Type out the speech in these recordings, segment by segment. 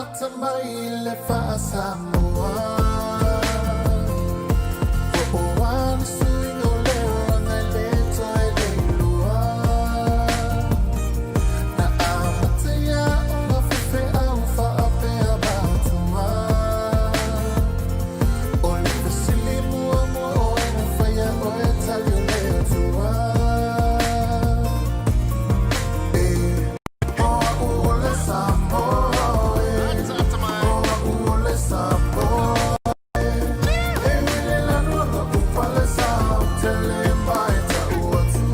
Atamai le faa-Samoa. Po o a ni suiga o le olaga e le toe leiloa. Na amata i aoga faifeau faapea matua. O le fesili muamua o ai na faia oe tali o le Atua. E o au o le Samoa e. O au o le Samoa e. E ui le lanu lou palesa ou te le mae ta'u atu.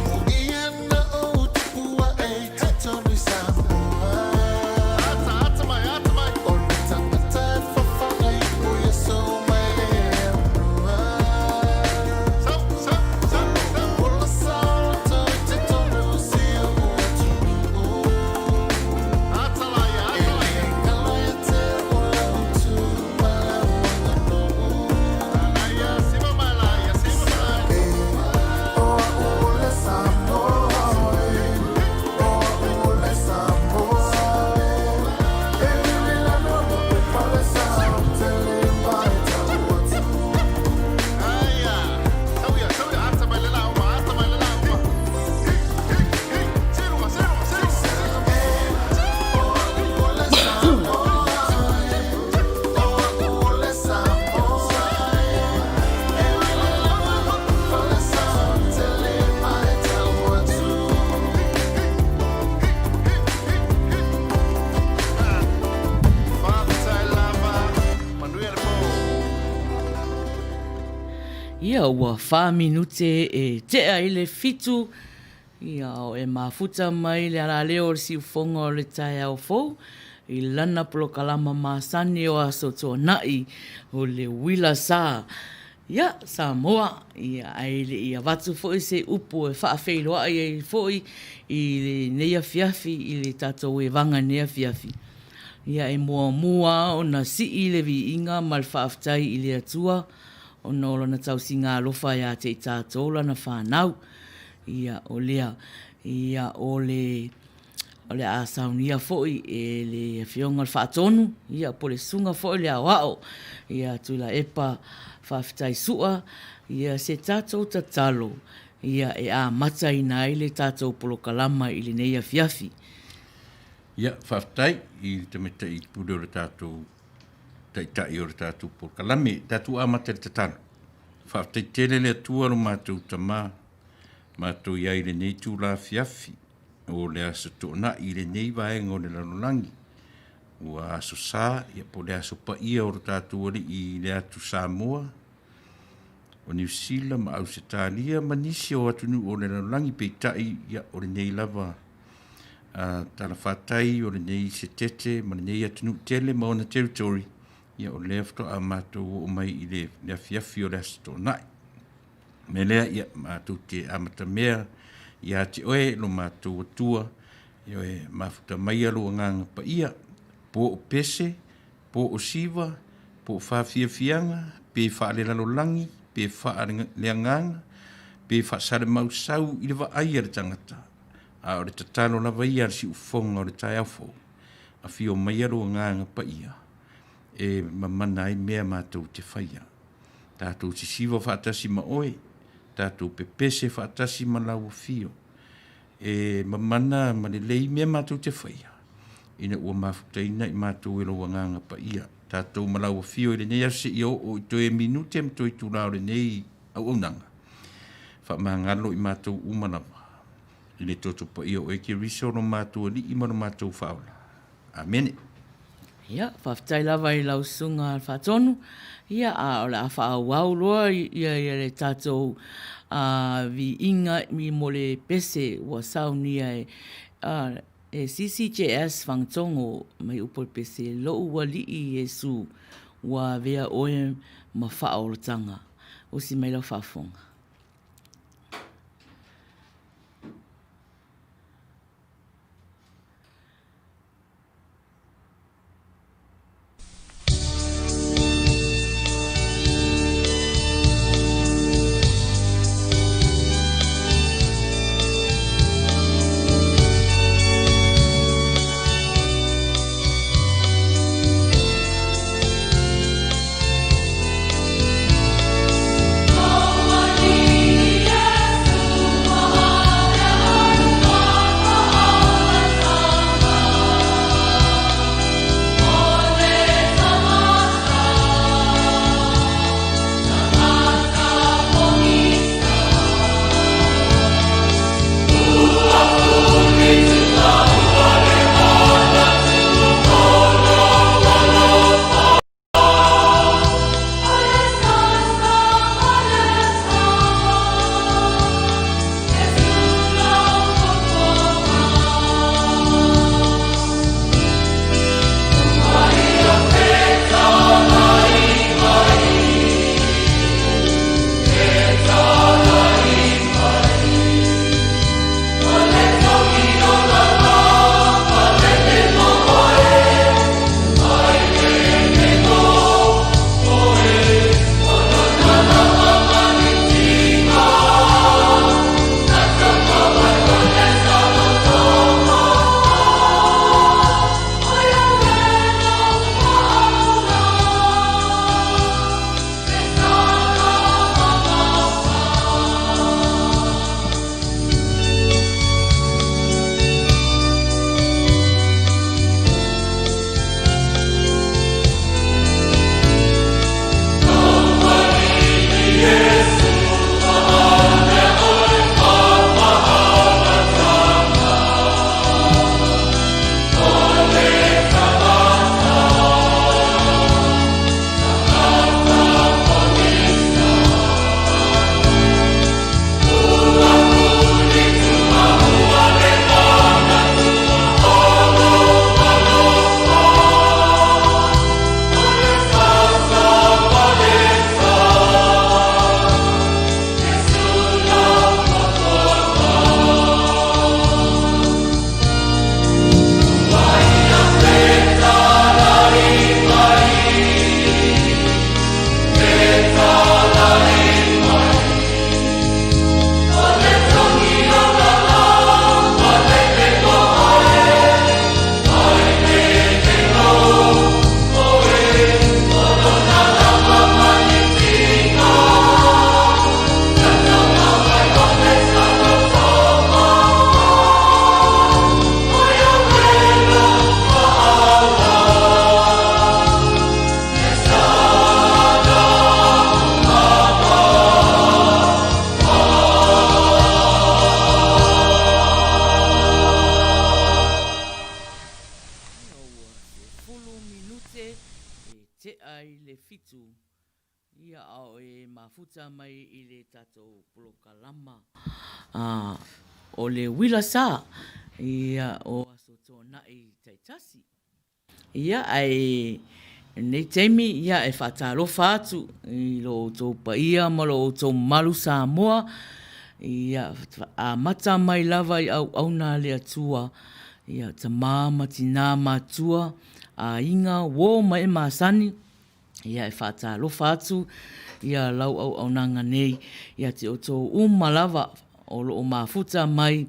Amuia na ou tupu ae i totonu i Samoa. O le tagata e fafaga ipu i aso uma e le aunoa. O lou ola saoloto i totonu o si ou atunuu. E le galo ia te au lau tu ma lau aganuu. E o au o le Samoa e. O au o le Samoa e. E ui le lanu lou palesa ou te le mae ta'u atu. E o au o le Samoa e. O au o le Samoa e. E ui le lanu lou palesa ou te le mae ta'u atu. Ia ua 4 minute e tea i le 7, ia o e mafuta mai le alaleo o le siufoga o le taeao fou i lana polokalama masani o Aso Tuanai o le Uila Sa. Ia, Samoa, ia ae le i avatu foi se upu e faafeiloai ai foi i lenei afiafi i le tatou evaga i lenei afiafi. Ia e muamua ona sii le viiga ma le faafetai i le Atua ona o lana tausiga alofa ia te i tatou lana fanau. Ia o lea, ia o le o le a saunia foi e le Afioga le Faatonu, ia po o le Susuga foi le Aoao ia Tuilaepa Faafetai Sua, ia se tatou tatalo ia e amataina ai le tatou polokalama i lenei afiafi. Ia, faafetai i le tamaitai pule o le tatou taitai o le tatou polokalame. Tatou amata i le tatalo. Faafetai tele le Atua lo matou Tama, matou i ai i lenei itula afiafi o le Aso Toonai i lenei vaega o le lalolagi. Ua aso sa, ia po o le aso paia o lo tatou Alii i le atu Samoa, o Niu Sila ma Ausetalia ma nisi o atunuu o le lalolagi, peitai, ia, o lenei lava talafatai o lenei setete ma lenei atunuu tele ma ona territory, ia o lea faatoa matou oo mai i le afiafi o le Aso Toonai. O le mea lea, ia, matou te amatamea ia te oe lo matou Atua, ioe, mafuta maia lou agaga paia, po o pese, po o siva, po o faafiafiaga, pe faalelalolagi, pe faaleagaga, pe faasalemausau i le vaai a le tagata, a o le tatalo lava ia a le siufofoga o le taeao fou, afio maia lou agaga paia e mamana ai mea matou te faia. Tatou sisiva faatasi ma oe, tatou pepese faatasi ma lau afio, e mamana ma lelei mea matou te faia, ina ua mafutaina i matou e lou agaga paia. Tatou ma lau afio i lenei aso seia oo i toe minute ma toe itula o lenei auaunaga. Faamagalo i matou uma lava i le toto paia o oe Keriso lo matou Alii ma lo matou Faaola. Amene. Ia, faafetai lava i lau Susuga Faatonu. Ia, a o le a faaauau loa ia le tatou viiga mo le pese ua saunia e e CCJS Fagatogo mai upu o le pese Lou Alii Iesu ua avea oe ma faaolataga. Osi mai lau faafofoga. mafuta mai i le tatou polokalama o le uila sa ia o Aso Toonai taitasi. Ia, ae i lenei taimi, ia, e faatalofa atu i lo outou paia ma lo outou mamalu Samoa, ia, amata mai lava i auauna a le Atua, ia, tama ma tina, matua, aiga, uo ma ee masani, Ia, e faatalofa atu ia lau auaunaga nei ia te outou uma lava o lo o mafuta mai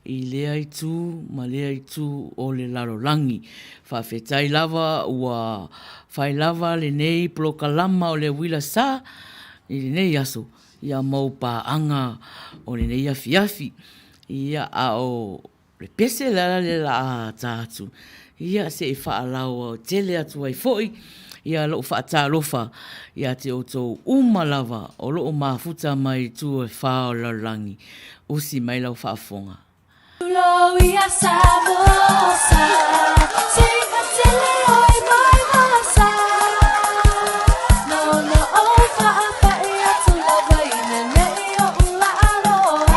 i lea itu ma lea itu o le lalolagi. Faafetai lava ua fai lava lenei polokalama o le uila sa i lenei aso ia mau paaga o lenei afiafi. Ia, a o Le pese le ala lea la a ta atu, ia se i faalauaitele atu ai foi ia lou faatalofa ia te outou uma lava o lo o mafuta mai i itu e fa o le lalolagi. Usi mai lau faafofoga. Tulou ia Samoa sa, seiga tele oi mai masa. Nono ou faapai atu lava i lenei oʻu laaloa.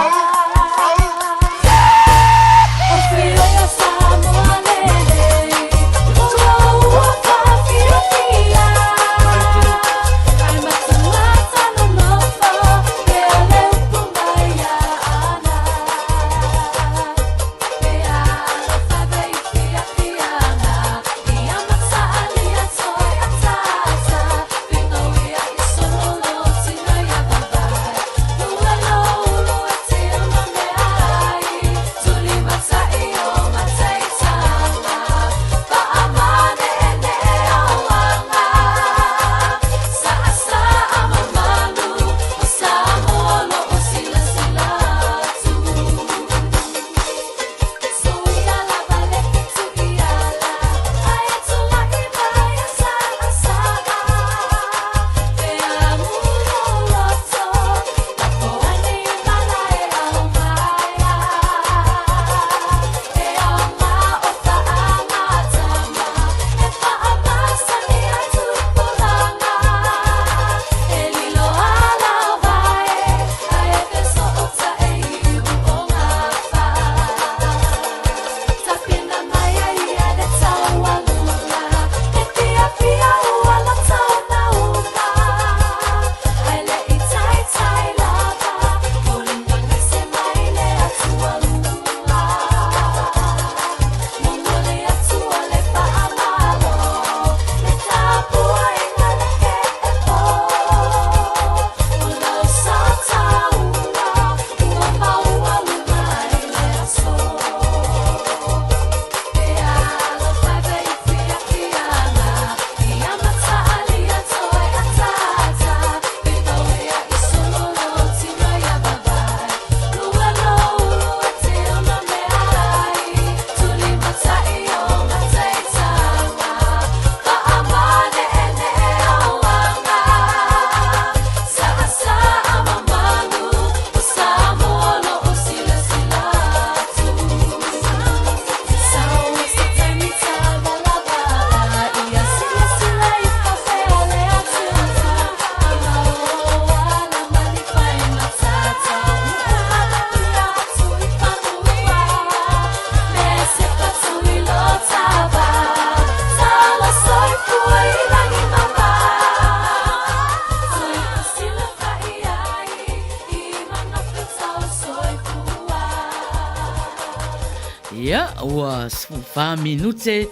Ia, ua 14 minute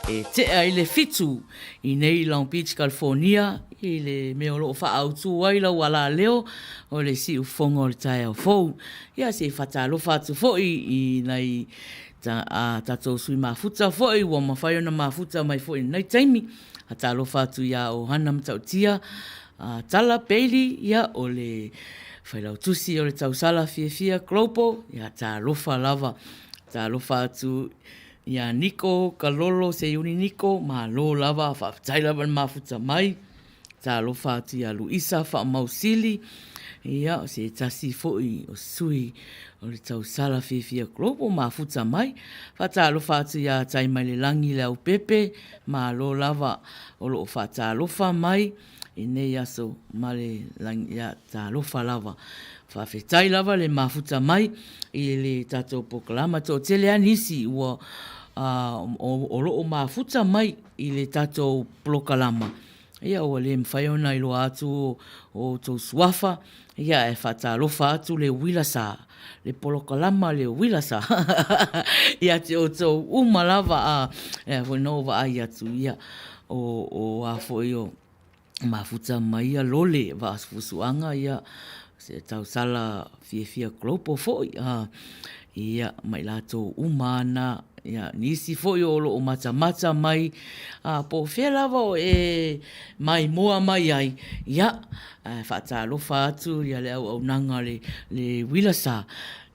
e tea i le fitu i nei Long Beach, California, i le mea o lo o faaautu ai lau alaleo o le siufofoga o le taeao fou. Ia, se i faatalofa atu foi i nai ta, a tatou sui mafuta foi ua mafai ona mafuta mai foi i lenei taimi. Faatalofa atu iā Ohana Matautia, a Tala Bailey, ia, o le Failautusi o le Tausala Fiafia Global, ia, talofa lava. Talofa atu iā Niko Kalolo Seiuni Niko, malo lava, faafetai lava le mafuta mai. Talofa atu iā Luisa Faamausili, Ia, o se tasi foi o sui o le tausala fiafia global mafuta mai. Faatalofa atu ia Taimailelangi Leaupepe, malo lava o lo o faatalofa mai i nei aso ma le lagi, ia talofa lava. Faafetai lava le mafuta mai i le tatou polokalama. Toatele lava nisi ua o lo o mafuta mai i le tatou polokalama, ia ua le mafai ona iloa atu o outou suafa, ia ae faatalofa atu le uila sa, le polokalama le uila sa ia te outou uma lava a e foi na ou vaai atu ia o a foi o mafuta mai ia lole vaasuaga ia se tausala fiafia global foi a ia ma i latou uma ana ia nisi foi o lo o matamata mai a po o fea lava o e maimoa mai ai ia ae faatalofa atu ia le auaunaga le le uila sa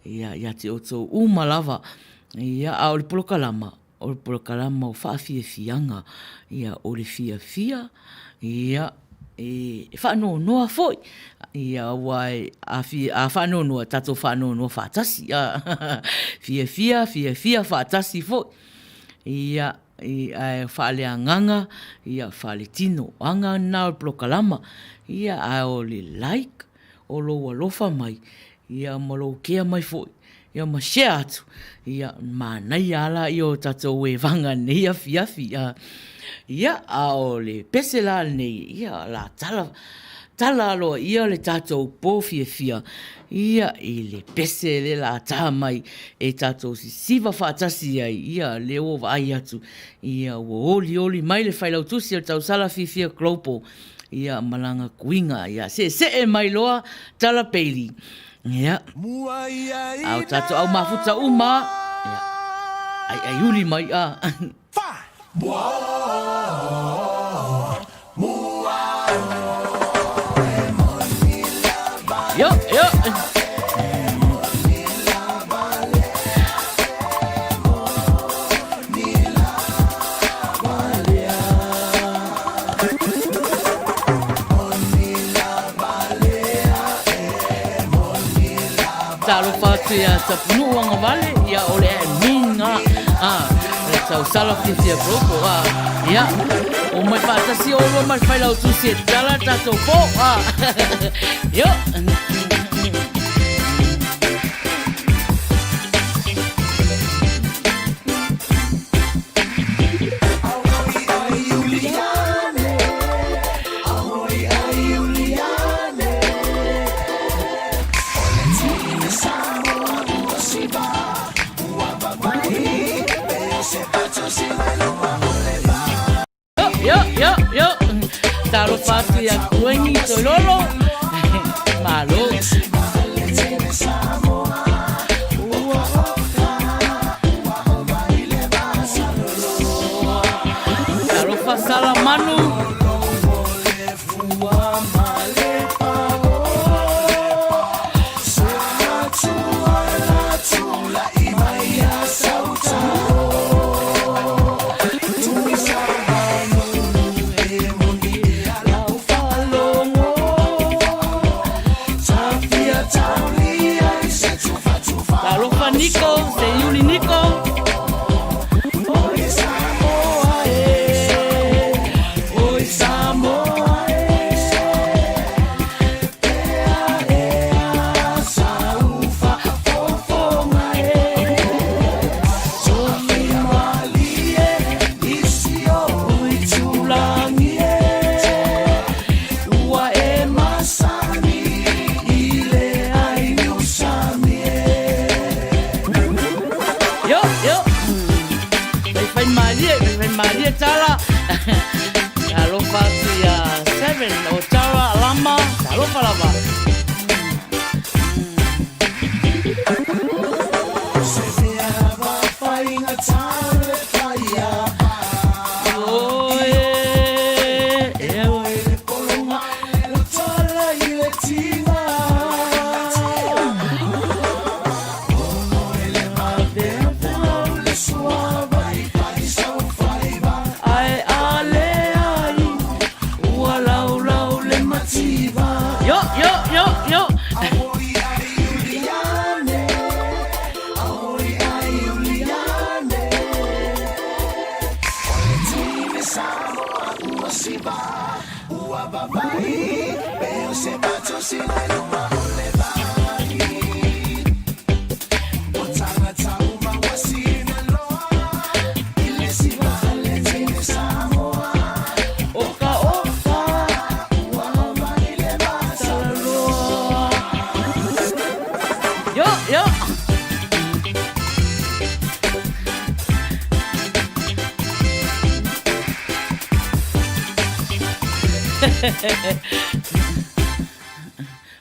ia ia te outou uma lava ia a o le polokalama O le polokalama o faafiafiaga, ia, o le fiafia, ia, e faanoanoa foi, ia, aua a, a faanoanoa, tatou faanoanoa faatasi, a, fiafia, fiafia faatasi foi, ia, ae faaleagaga, ia, faaletino, o aga na o le polokalama, ia, ae o le like, o lou alofa mai, ia, ma lou kea mai foi, Ia ma share atu, ia manaia a la ia o tatou evaga nei afiafi. Ia, a o le pese la lenei, ia la tala, tala aloaia le tatou po fiafia, ia i le pese le la ta mai e tatou sisiva faatasi ai, ia lea ua vaai atu, ia ua olioli mai le Failautusi o le Tausala Fiafia Global, ia ma lana kuiga, ia seesee mai loa Tala Bailey. Ia. A o tatou au mafuta uma, ia, aiai uli mai a. Yo, yo. Talofa atu ia Tapunuu Agavale, ia o le admin nga, a, le tausala fiafia global, a, ia, o mai faatasi oulua ma le Failautusi e tala tatou po, a, yo. Yo, yo, yo. Talofa atu ia Kueni Toilolo. Malo. Talofa Salamanu. Talofa Nico, Seiuli Nico. Oi Samoa e, oi Samoa e, ea ea saufa fofoga e, sofi malie isi o itulangi e, ua e masani i le ai niusami e. Yo, yo. Fai malie, fai malie tala. Talofa atu ia Seven o Tara Alama. Talofa lava. Oe, e oe. Ae.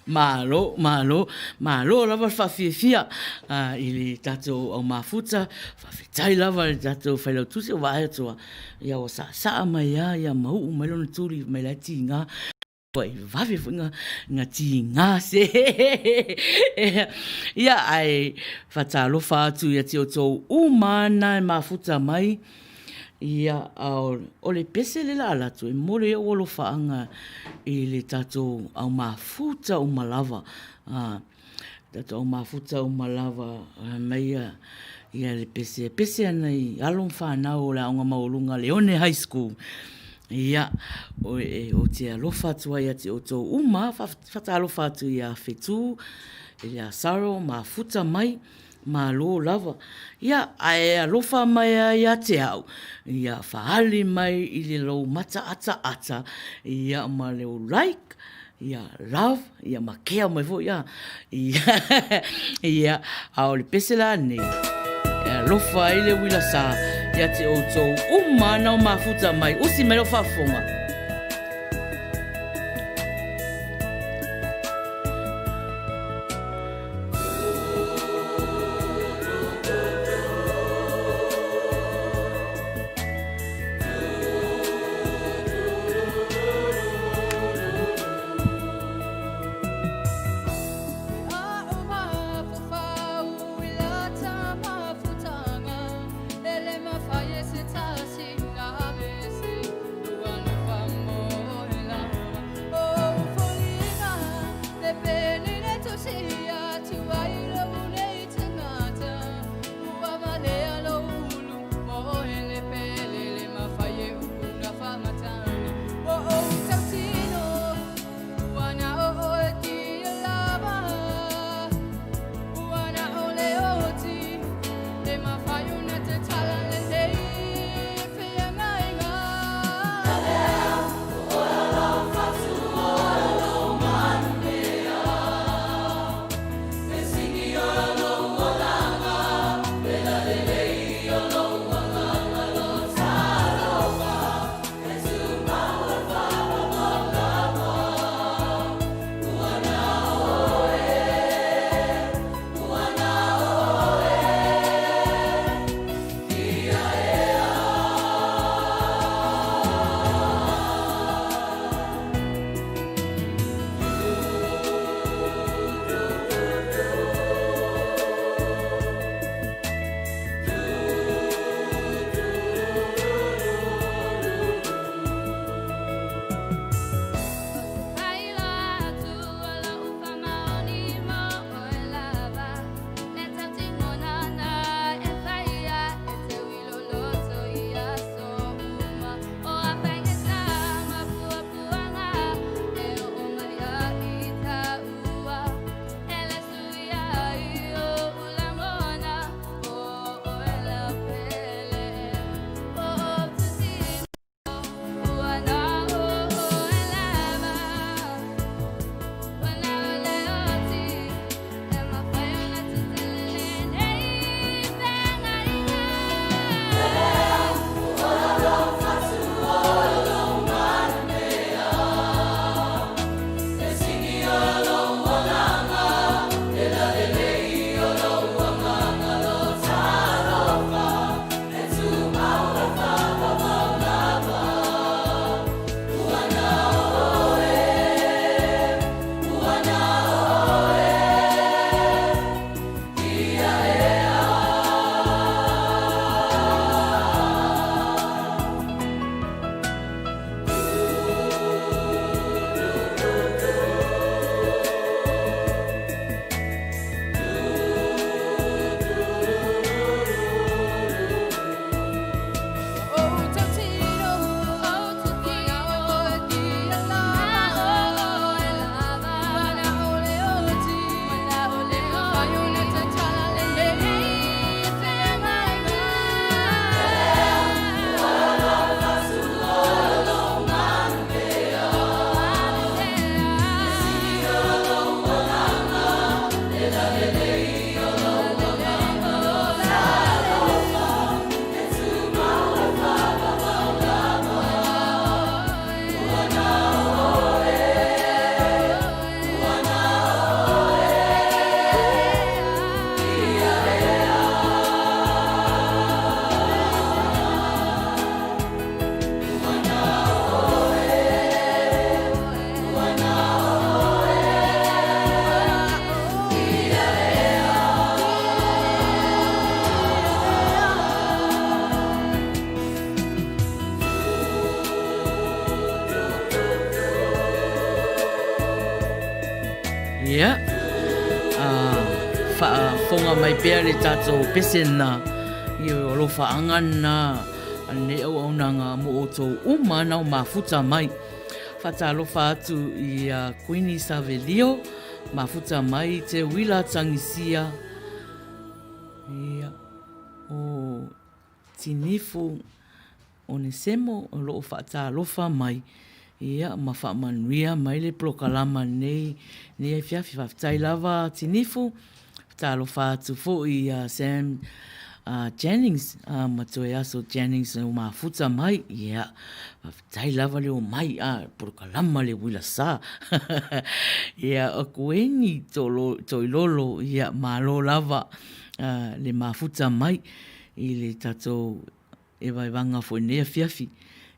Malo, malo, malo lava le faafiafia i le tatou au mafuta, faafetai lava i le tatou failautusi ua vaai atu lava, ia ua saasaa mai lava ia ma uu mai lona tuli mai la e tiga. Ua i vave foi nga tiga se. Ia, ae faatalofa atu ia te outou uma na e mafuta mai. Ia, o le pese le la alu atu, e momoli ai ou alofaaga i le tatou au mafuta uma lava. Tatou au mafuta uma lava mai ia le pese, pese ana i alo ma fanau o le Aoga Maualuga a Leone High School. Ia, ou te alofa atu ai ia te outou uma, faatalofa atu ia Fetu, ia Saro, mafuta mai, malo lava. Ia, ae alofa mai lava ia te au, ia faaali mai i le lou mataataata, ia ma lou like, ia love, ia ma kea mai foi a. Ia, a o le pese la nei, e alofa ai le uila sa ia te outou uma ana o mafuta mai, usi mai lau faafofoga. Faafofoga mai pea le tatou pese lena, ia o alofaaga lena a lenei auaunaga mo outou uma na o mafuta mai. Faatalofa atu ia Kuini Savelio, mafuta mai Teuila Tagisia, ia, o Tinifu Onesemo o lo o faatalofa mai, ia, ma faamanuia mai le polokalama lenei, lenei afiafi. Faafetai lava Tinifu, faatalofa atu foi ia Sam Jennings ma Toeaso Jennings ua mafuta mai, ia, faafetai lava le omai, a, polokalama le uila sa. Ia, o Kueni Toilolo, ia, malo lava le mafuta mai i le tatou e vaevaga foi i lenei afiafi.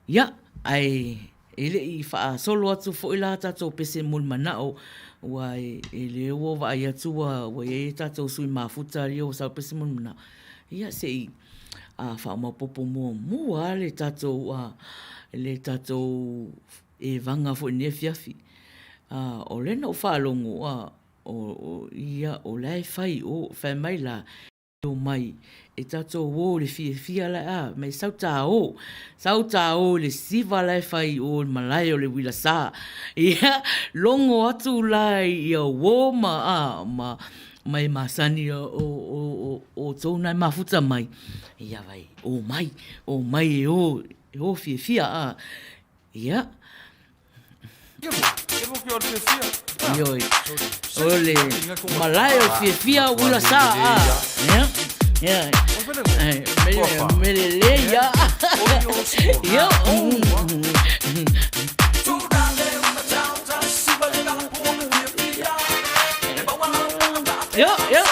Ia, ae e le i faasolo atu foi la tatou pese moli manao, aua e lea ua vaai atu ua i ai tatou sui mafuta ia ua sau pese moli manao, ia se i faamaopoopo muamua lava le tatou, le tatou evaga foi i lenei afiafi. O lea na ou faalogo, o ia o la e fai i o, fai mai la, Omai e tatou o i le fiafia la a mai sau ta o, sau ta o i le siva la e fai i o i le malae o le uila sa. Ia, logo atu la ia uo ma a ma ma e masani o o o outou na e mafuta mai, ia vai, omai, omai e o, e o fiafia a. Ia. Ioe. O le malae o fiafia uila sa. Ia. Ia. Mele le ia. Ia. Ia, ia.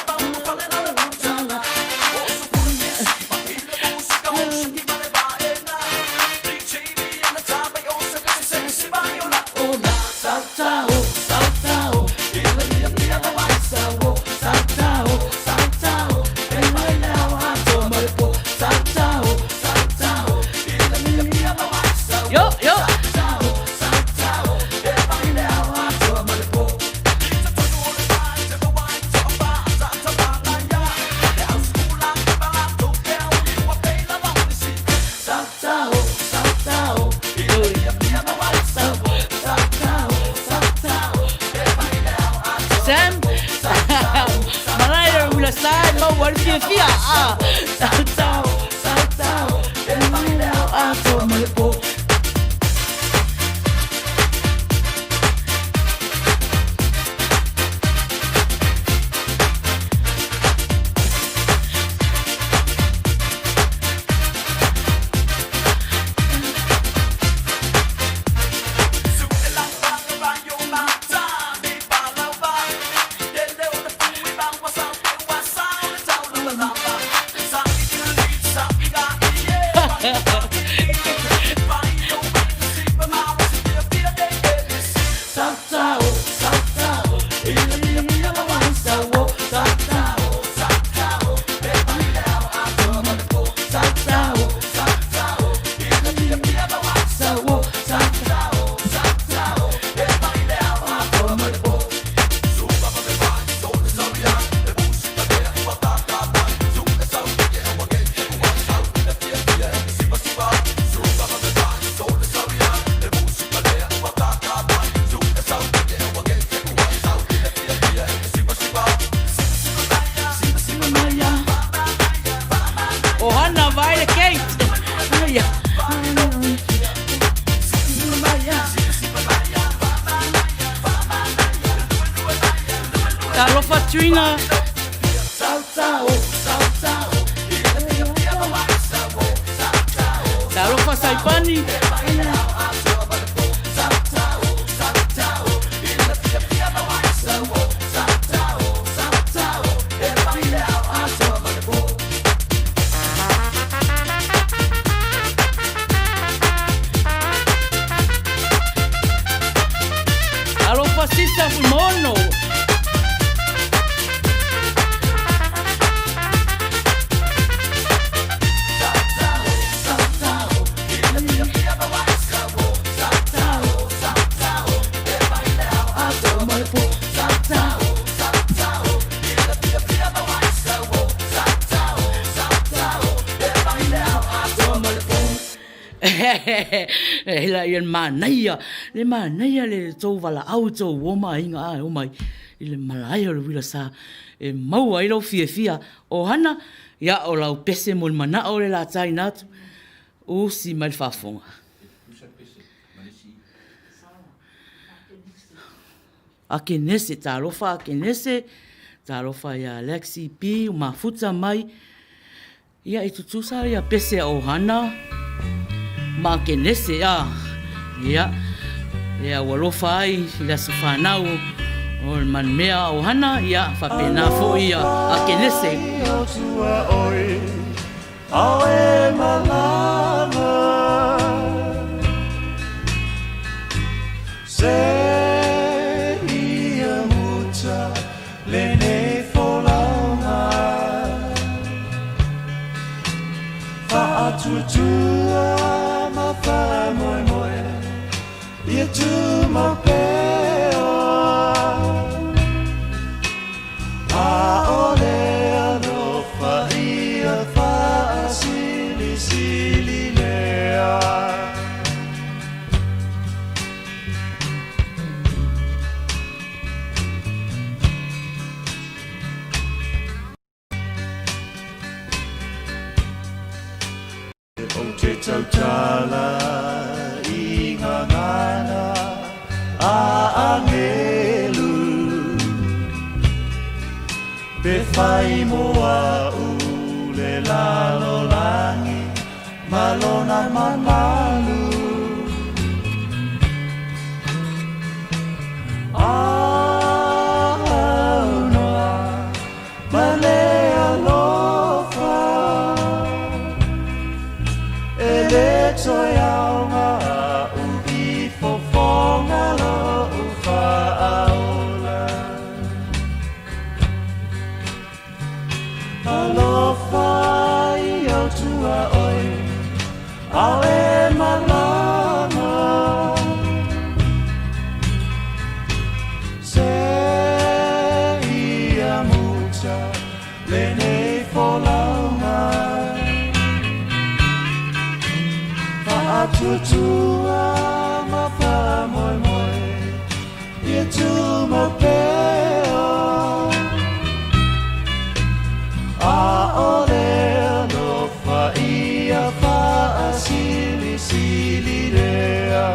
Yo, yo. Sam, malae o ula sa e mau ai le fiafia. Ah. Ohana vai le Kate. Aia. Talofa Trina. Talofa Saipani. Alofa Sisa Fuimono. E la ia le manaia, le manaia le tou valaau i tou uo ma aiga a e omai i le malae o le uila sa e maua ai lou fiafia. O Hana, ia o lau pese mo le manao le la taina atu, usi mai le faafofoga. Akenese, talofa Akenese, talofa ia Lexi P, mafuta mai. Ia e tutusa ia pese a Ohana ma Akenese a. Ia, ia ua alofa ai i le aso fanau o le manumea a Ohana, ia faapena foi ia Akenese. Ou te tautala i nga ngana a angelu Pe whai mo au le lalolangi ma lona mamalu Au noa ma le alofa E le toe aoga a'u i fofoga lo'u faaola Alofa i au tuaoi Ao e malama Se ia muta lenei folauga Faatuatua ma faamoemoe Ia tumau pea ʻAʻole alofa ia faasilisili lea.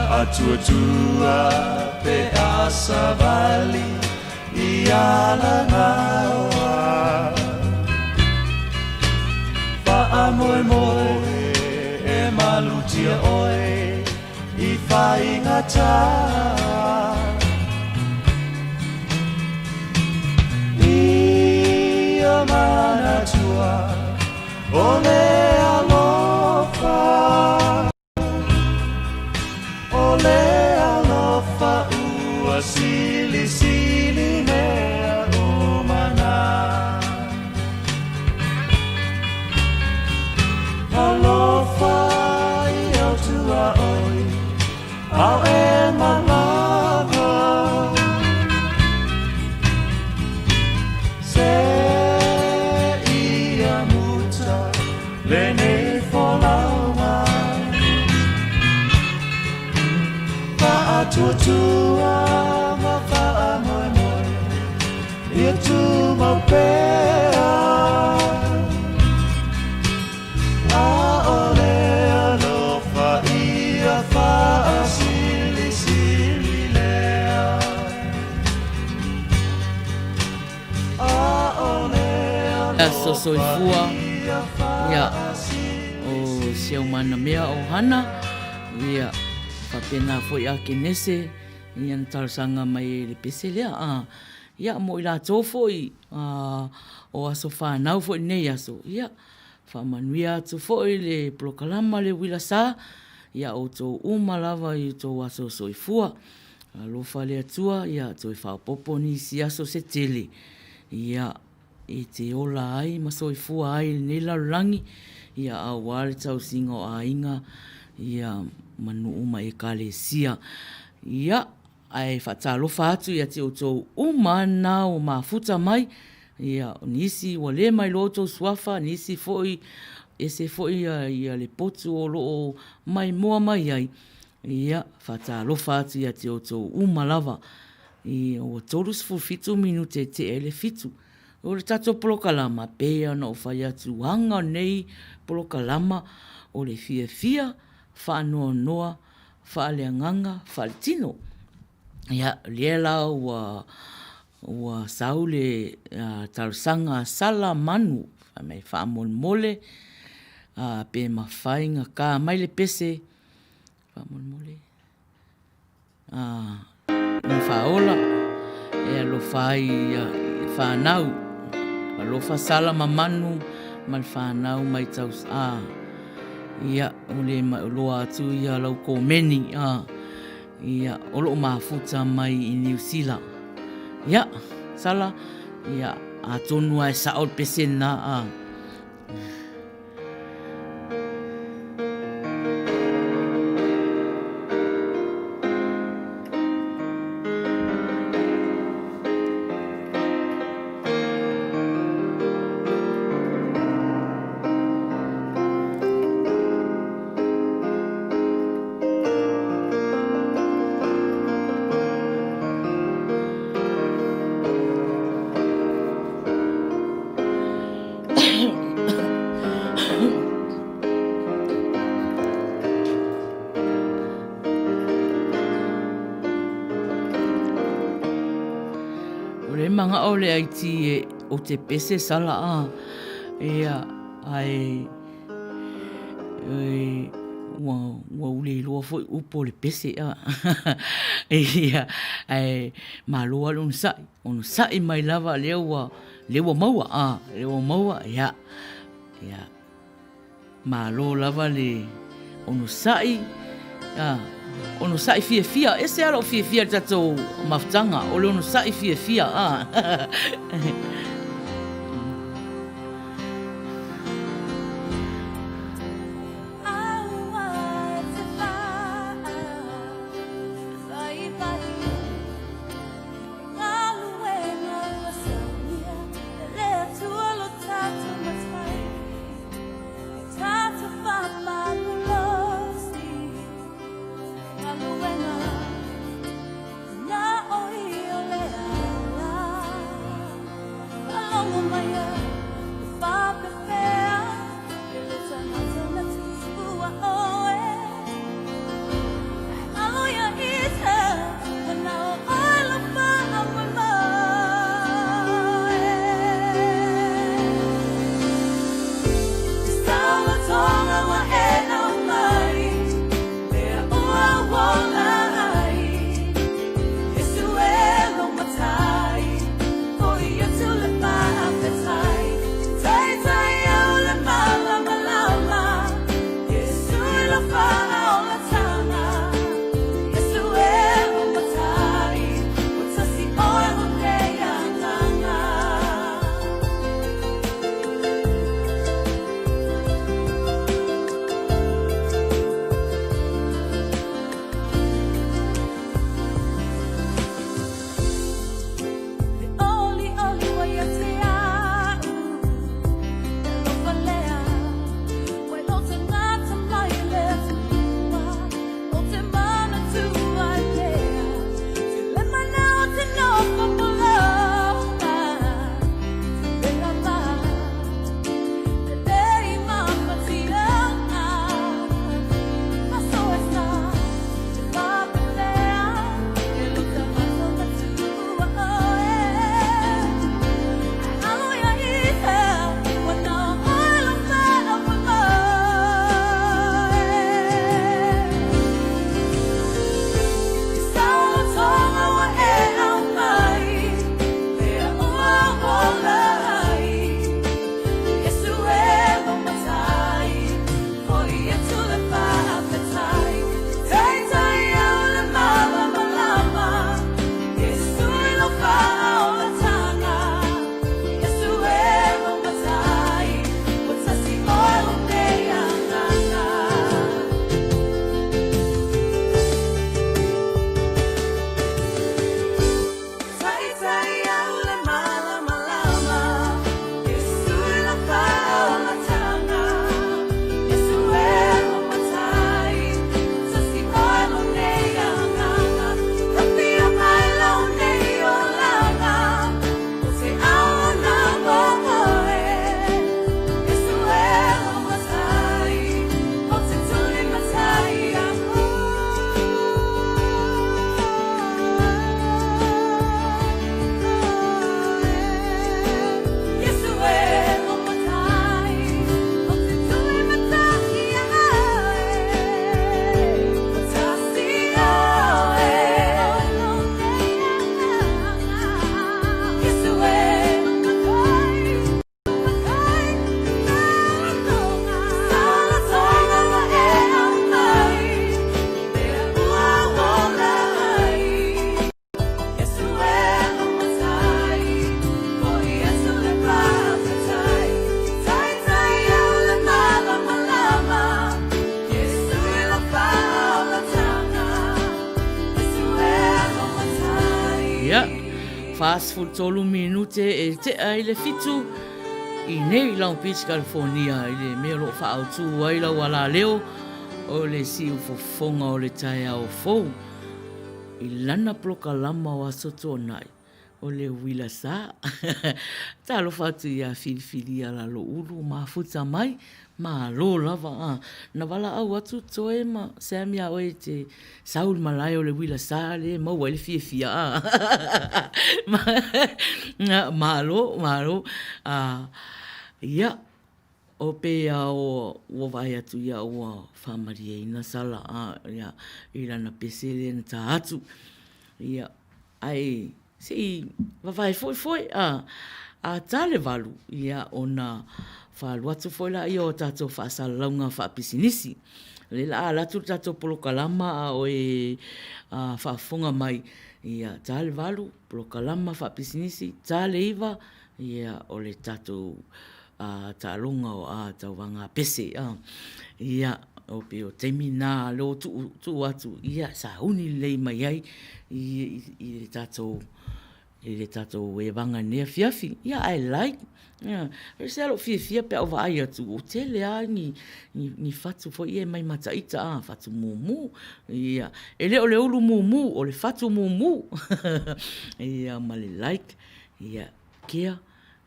Faatuatua pe a savali i Alagaoa. Faamoemoe e malutia oe i faigata. Ia manatua o le alofa. O le alofa ua silisili mea uma na. Alofa i au tuaoi, ao e malama. Se ia muta lenei folauga. Faatuatua ma faamoemoe ia tumau pea. ʻAʻole alofa ia faasilisili lea. ʻAʻole Aso soifua ia o si au manamea o Hana ia faapena foi a Kenese ia na talosaga mai ai i le pese lea a ia mo i latou foi a o aso fanau foi lenei aso ia faamanuia atu foi le polokalama le uila sa ia outou uma lava i outou aso soifua alofa le Atua ia toe faaopoopo nisi aso se tele ia e te ola ai ma soifua ai i lenei lalolagi, ia aua le tausiga o aiga, ia. ma nuu ma ekalesia. Ia, ae faatalofa atu ia te outou uma na ua mafuta mai, ia, o nisi ua le mailoa outou suafa, nisi foi ese foi ia, ia le potu o lo o maimoa mai ai, ia, faatalofa atu ia te outou uma lava. Ia, ua 37 minute e tea ai le fitu. O le tatou polokalama, e pei lava ona ou fai atu, aga nei polokalama o le fiafia, faanoanoa, faaleagaga, faaletino. Ia, o lea la ua, ua sau le talosaga a Sala Manu, fai mai faamolemole pe mafai ona ta mai le pese, faamolemole. Ina faaola e alofa ai i fanau. Alofa Sala ma Manu ma le fanau mai taus a. Ia, ua le mailoa atu ia lau komeni a. Ia, o loo mafuta mai i Niu Sila. Ia, Sala, ia, atonu lava e sao le pese lena a. O le manao o le IT e o te pese sala a ia ae e, ua ua ule iloa foi upu o le pese a ia ae malo lava le onosai onosai mai lava lea ua lea ua maua a lea ua maua ia ia malo lava le onosai a onosai fiafia ese lava lou fiafia i le tatou mafutaga o le onosai fiafia a 43 minute e tea i le 7 i nei Long Beach, California, i le mea o lo o faaautu ai lau alaleo o le siufofoga o le taeao fou i lana polokalama o Aso Toonai o le uila sa. Talofa atu ia Filifilia Laloulu mafuta mai, malo lava a. Na valaau atu Toe ma Sam ia oe e te sau i le malae o le uila sa lea e maua ai le fiafia a. Malo, malo. Ia, o pei a ua vaai atu ia ua faamalieina Sala a, ia, i lana pese lea na ta atu. Ia, Ae se i vavae foi foi a, a ta le valu, ia ona faalu atu foi laia o tatou faasalalauga faapisinisi. O lea la a alu atu le tatou polokalama a o e faafofoga mai, ia ta le valu, polokalama faapisinisi, ta le iva, ia o le tatou a taaloga o a tauvaga pese a ia o pei o taimi na lea ua tuu, tuu atu ia sauni lelei mai ai i, i, i le tatou i le tatou evaga i lenei afiafi. Ia ae like ia e ese lava lou fiafia pe a ou vaai atu ua tele lava ni, ni, ni fatu foi ia e mai ma ita a, fatu mumu. Ia e le o le ulu mumu, o le fatu mumu. Ia ma le like, ia kea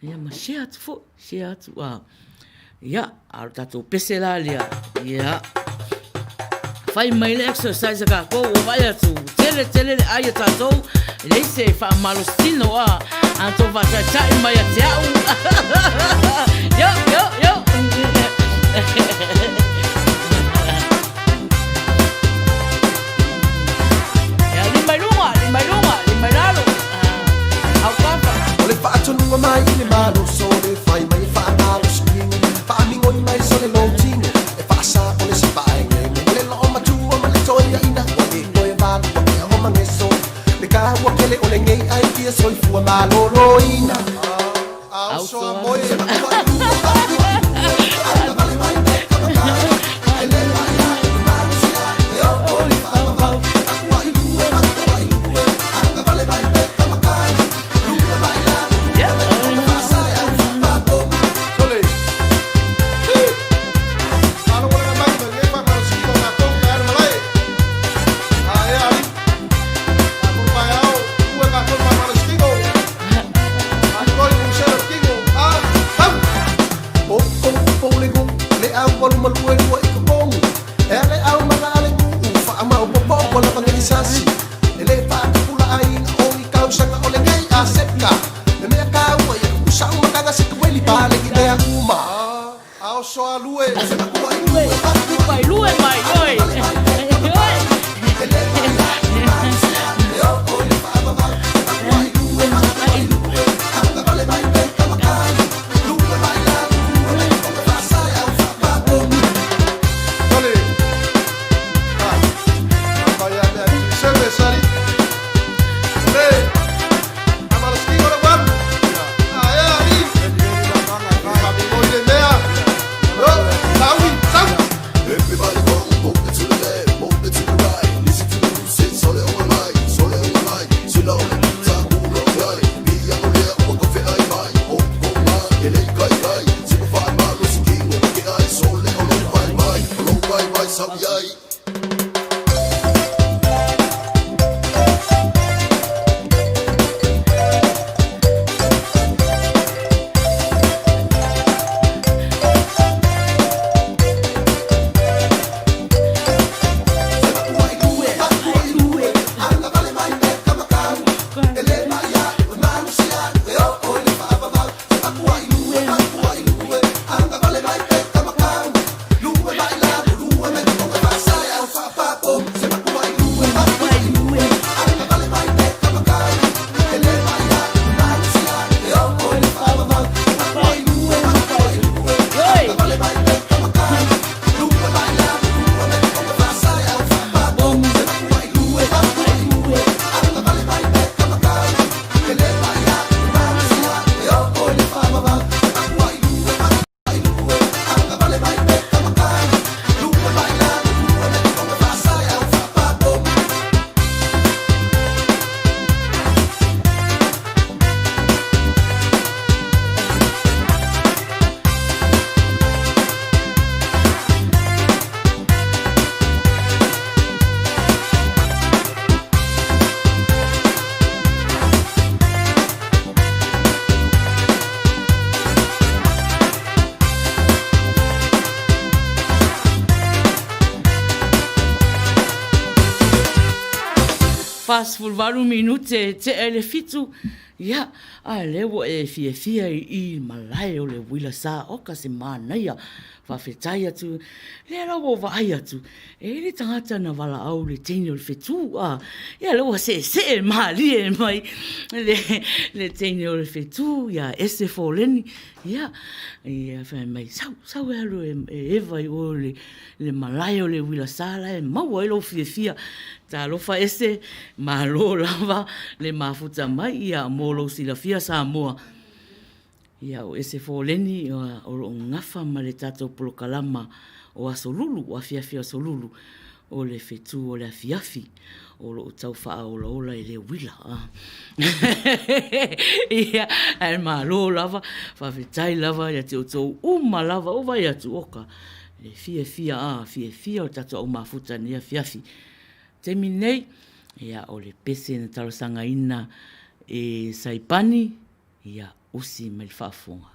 Ia ma share atu foi, share atu a. Ia, a o le tatou pese la lea. Ia. Fai mai le exercise a tatou, ua vaai atu, tele tele le ai a tatou, e leai se faamalositino a, a tou faataitai mai ia te au. Yo, yo, yo. Ia, lima i luga, lima i luga, lima i lalo. Aukafa. O le faatonuga mai i le maloso, le fai mai e faamalosi faamigoi mai so le lotino e faasa o le sipaengenge o le loomatua ma le toeaina ua le toe valu ua kea o mageso le kaua kele o lenei ai fia soifua maloloina. Pailue mai, oi. Oi. 48 minute e tea i le 7, ia, a lea ua e fiafia i i malae o le uila sa, oka se manaia, faafetai atu, lea la ua ou vaai atu, e i ai le tagata na valaau i le teine o le fetu, a, ia lea ua seesee malie mai le, le teine o le fetu ia Ese Foleni, ia, ia fai mai, sau, sau e alu e eva i o i le malae o le uila sa la e maua ai lou fiafia. Talofa Ese, malo lava le mafuta mai, ia mo lou silafia Samoa. Ia, o Ese Foleni o lo o gafa ma le tatou polokalama o Aso Lulu, o Afiafi Aso Lulu, o le fetu o le afiafi o lo o tau faaolaola i le uila. Ia, ae malo lava, faafetai lava ia te outou uma lava, ua vaai atu, oka, e fiafia, a, fiafia o le tatou au mafuta i lenei afiafi. Taimi nei, ia, o le pese na talosagaina e Saipani, Ia usi mai le faafofoga.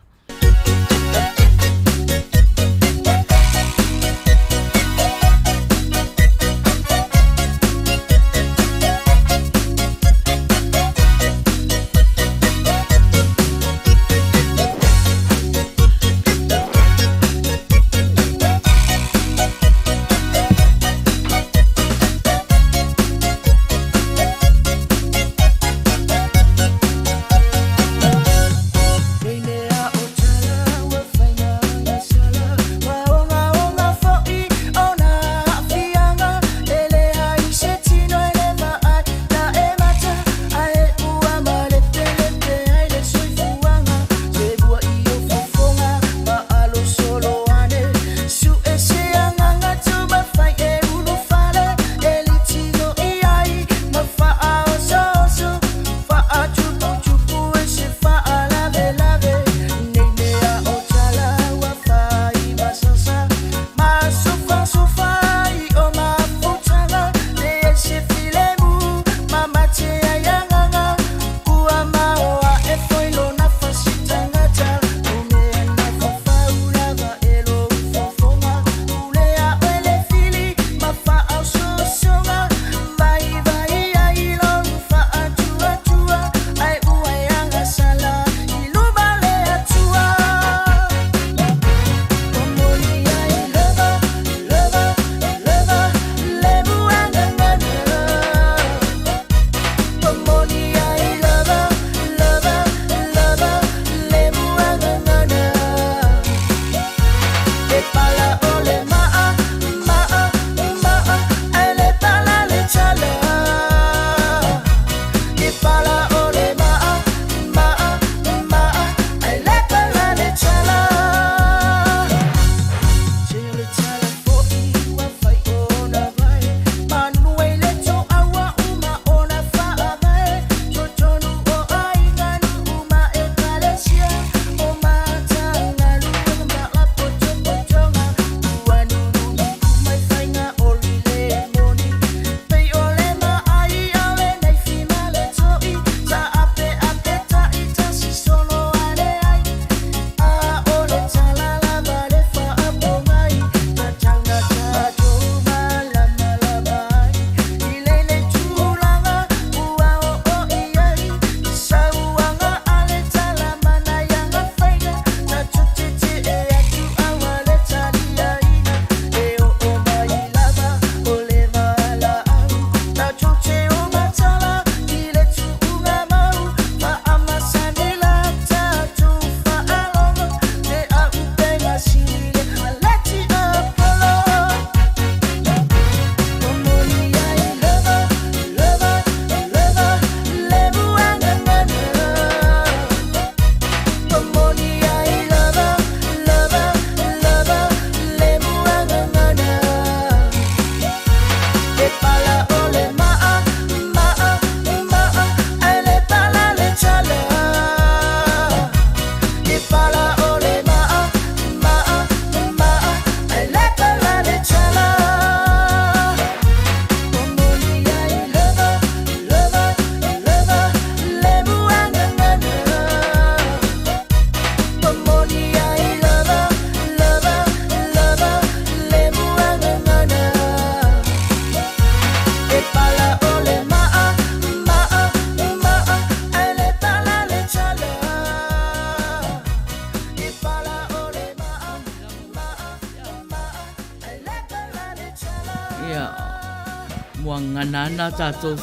Ia, muagana ana tātou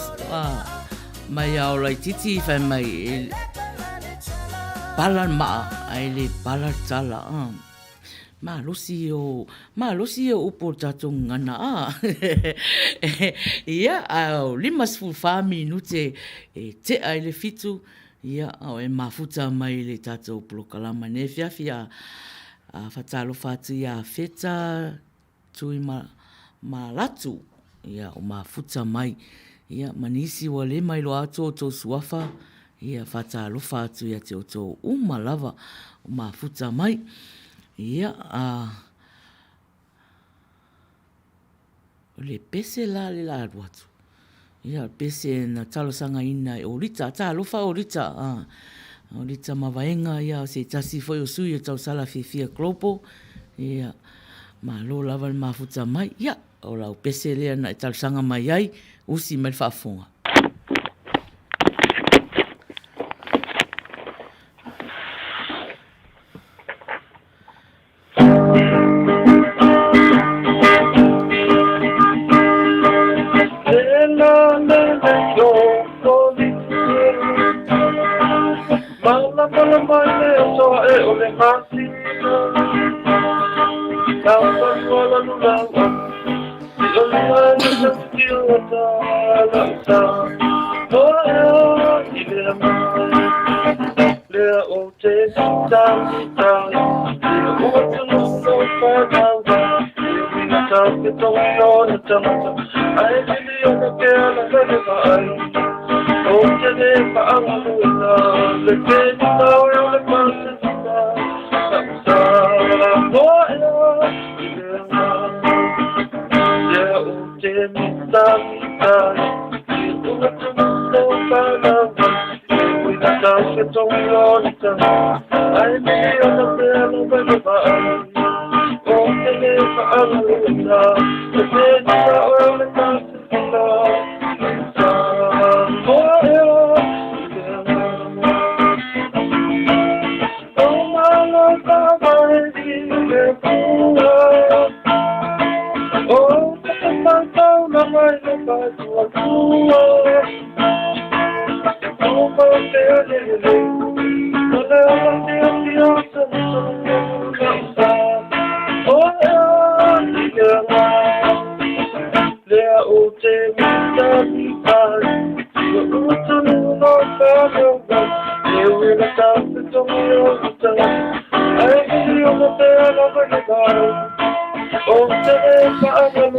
mai ao laititi whai mai e pala maa ai le pala tala. Malosi o, malosi o upu o tātou ngana a. Ia, a o 54 minute e tea i le fitu, ia, o e mafuta mai le tātou polokalama nei afiafi a, a whatalofa atu ia Feta Tui ma, Malatu, ia, o mafuta mai, ia, ma nisi ua le mai loa atu outou suafa, ia, whatalofa atu ia te outou uma lava o mafuta mai, ia, a, O le pese la le la alu atu. Ia, o le pese na talosagaina e Olita. Talofa Olita. Ah, Olita Mavaega, ia, o se tasi foi o sui o Tausala Fiafia Global. Ia, malo lava le mafuta mai. Ia, o lau pese lea na e talosaga mai ai, usi mai le faafofoga.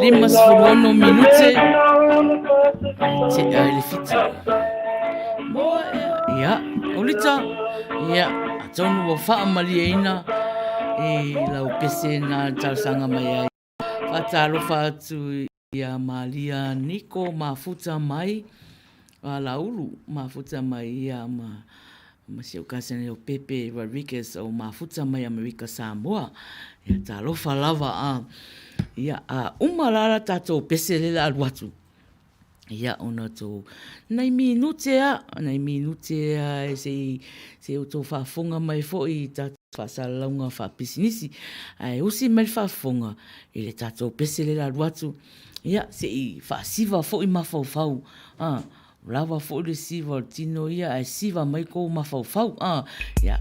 56 minute tea i le fitu. Ia, Olita, ia, atonu ua faamalieina i lau pese na talosaga mai ai. Faatalofa atu ia Malia Niko mafuta mai a Laulu mafuta mai ia ma ma si ou cousin o Pepe Rodriguez o mafuta mai Amerika Samoa. Ia talofa lava a ia a uma la la tatou pese le la alu atu. Ia ona tou nai minute a, nai minute a e sei sei outou faafofoga mai foi i tatou faasalalauga faapisinisi. Ae usi mai le faafofoga i le tatou pese le la alu atu, ia se i faasiva foi mafaufau a, lava foi le siva o le tino ia ae siva mai kou mafaufau a, ia,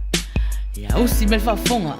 ia usi mai le faafofoga.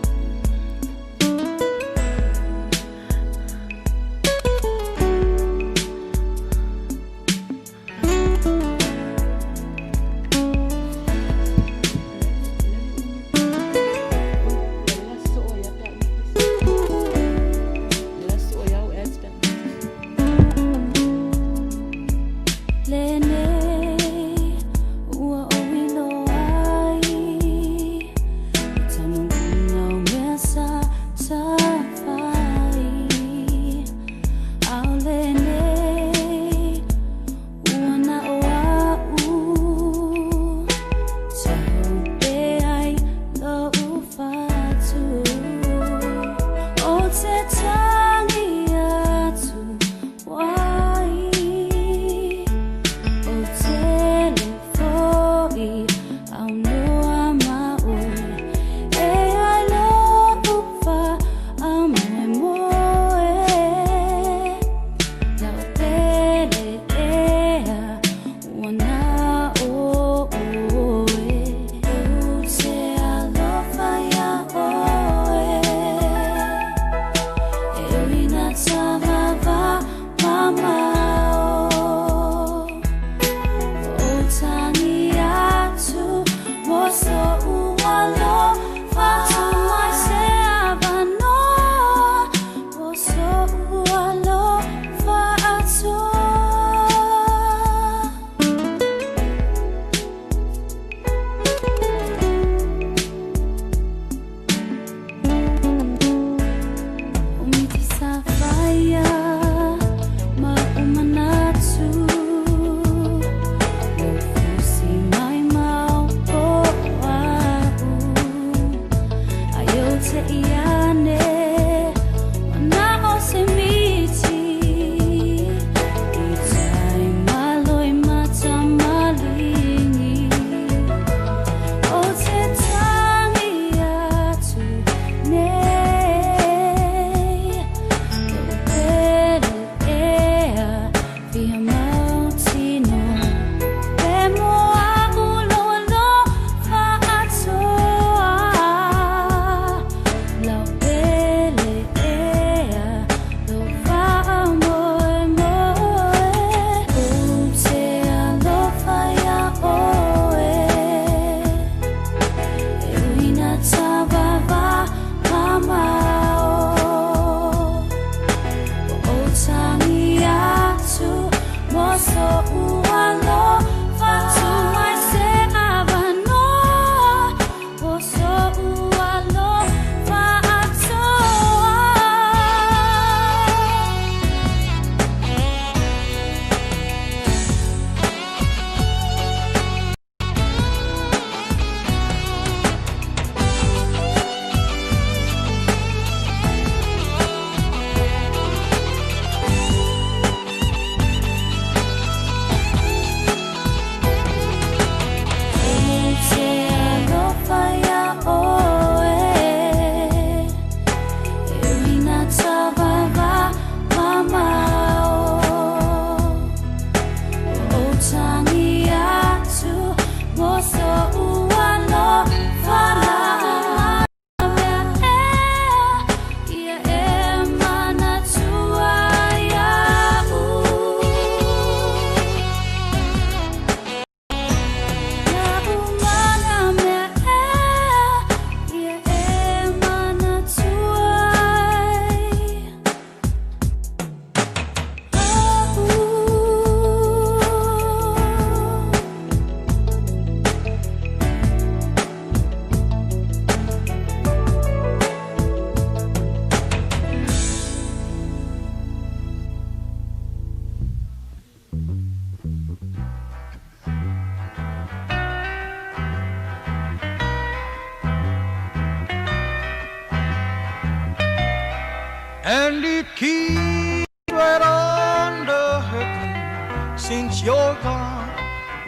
And it keeps right on the hurting since you're gone.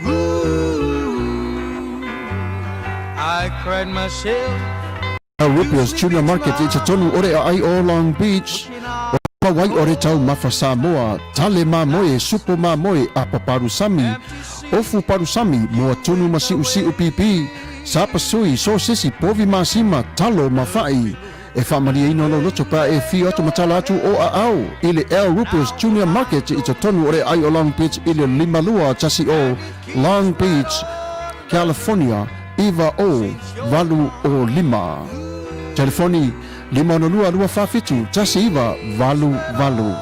Ooh, I cried myself. Rupia's Junior Market i totonu o re aai o Long Beach, o Mawai o re taumafa Samoa, tale mamoe, supo mamoe, apa parusami, ofu parusami, moa tunu ma siusiu pipi, sapasui, sosesi, povi masima, talo ma fa'i. E faamalieina lou loto pe a e fio atu ma tala atu o aao i le Al Rupert's Junior Market i totonu o le aai o Long Beach i le 5210 Long Beach, California 90805. Telefoni, 562 247 1988.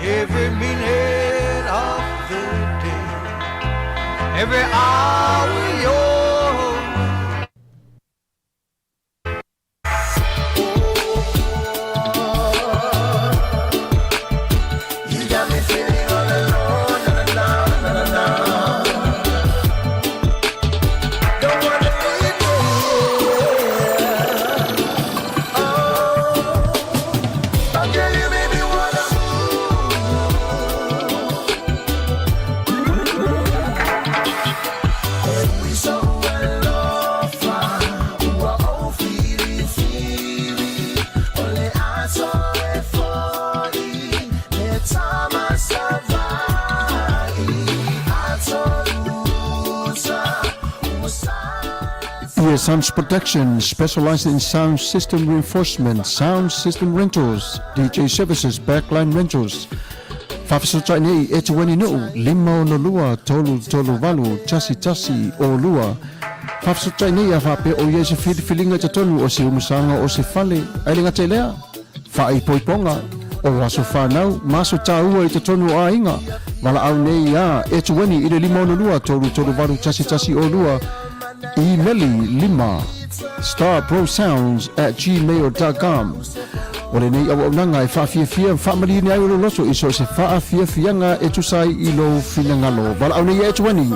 Every minute of the day, every hour you're away. EA Sounds Production specializes in sound system reinforcement, sound system rentals, DJ services, backline rentals. Faafesootai nei e Tueni Nu'u, 562 338 11 o lua. Faafesootai nei a faapea o ia i se filifiliga i totonu o se umusaga o se fale, ae le gata i lea, faaipoipoga o aso fanau ma aso tāua i totonu o aiga. Valaau nei iā e Tueni i le 562 338 11 o lua. Imeli 5 starprosounds at gmail.com O lenei auaunaga e faafiafia ma faamalieni ai o lou loto i so o se faafiafiaga e tusa ai i lou finagalo. Valaau nei ia e Tuani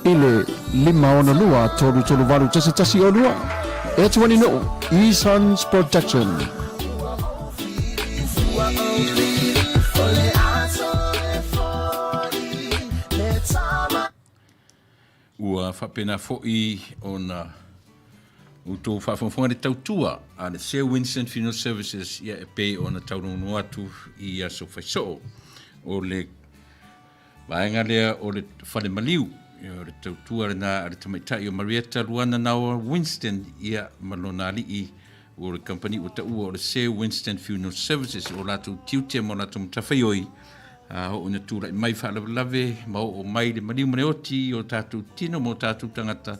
i le 562 338 1102. E Tuani Nuu, E-Sons Production. Ua faapena foi ona outou faafogafoga le tautua a le Sir Winston Funeral Services ia e pei ona taunono atu i aso faisoo. O le vaega lea o le fale maliu, o le tautua lena a le tamaitai o Marietta Luana Naoa Winston ia ma lona alii o le kamupani ua taua o le Sir Winston Funeral Services, o latou tiute ma o latou matafaioi, a oo ina tulai mai faalavelave ma oo mai le maliu ma le oti i o tatou tino ma o tatou tagata,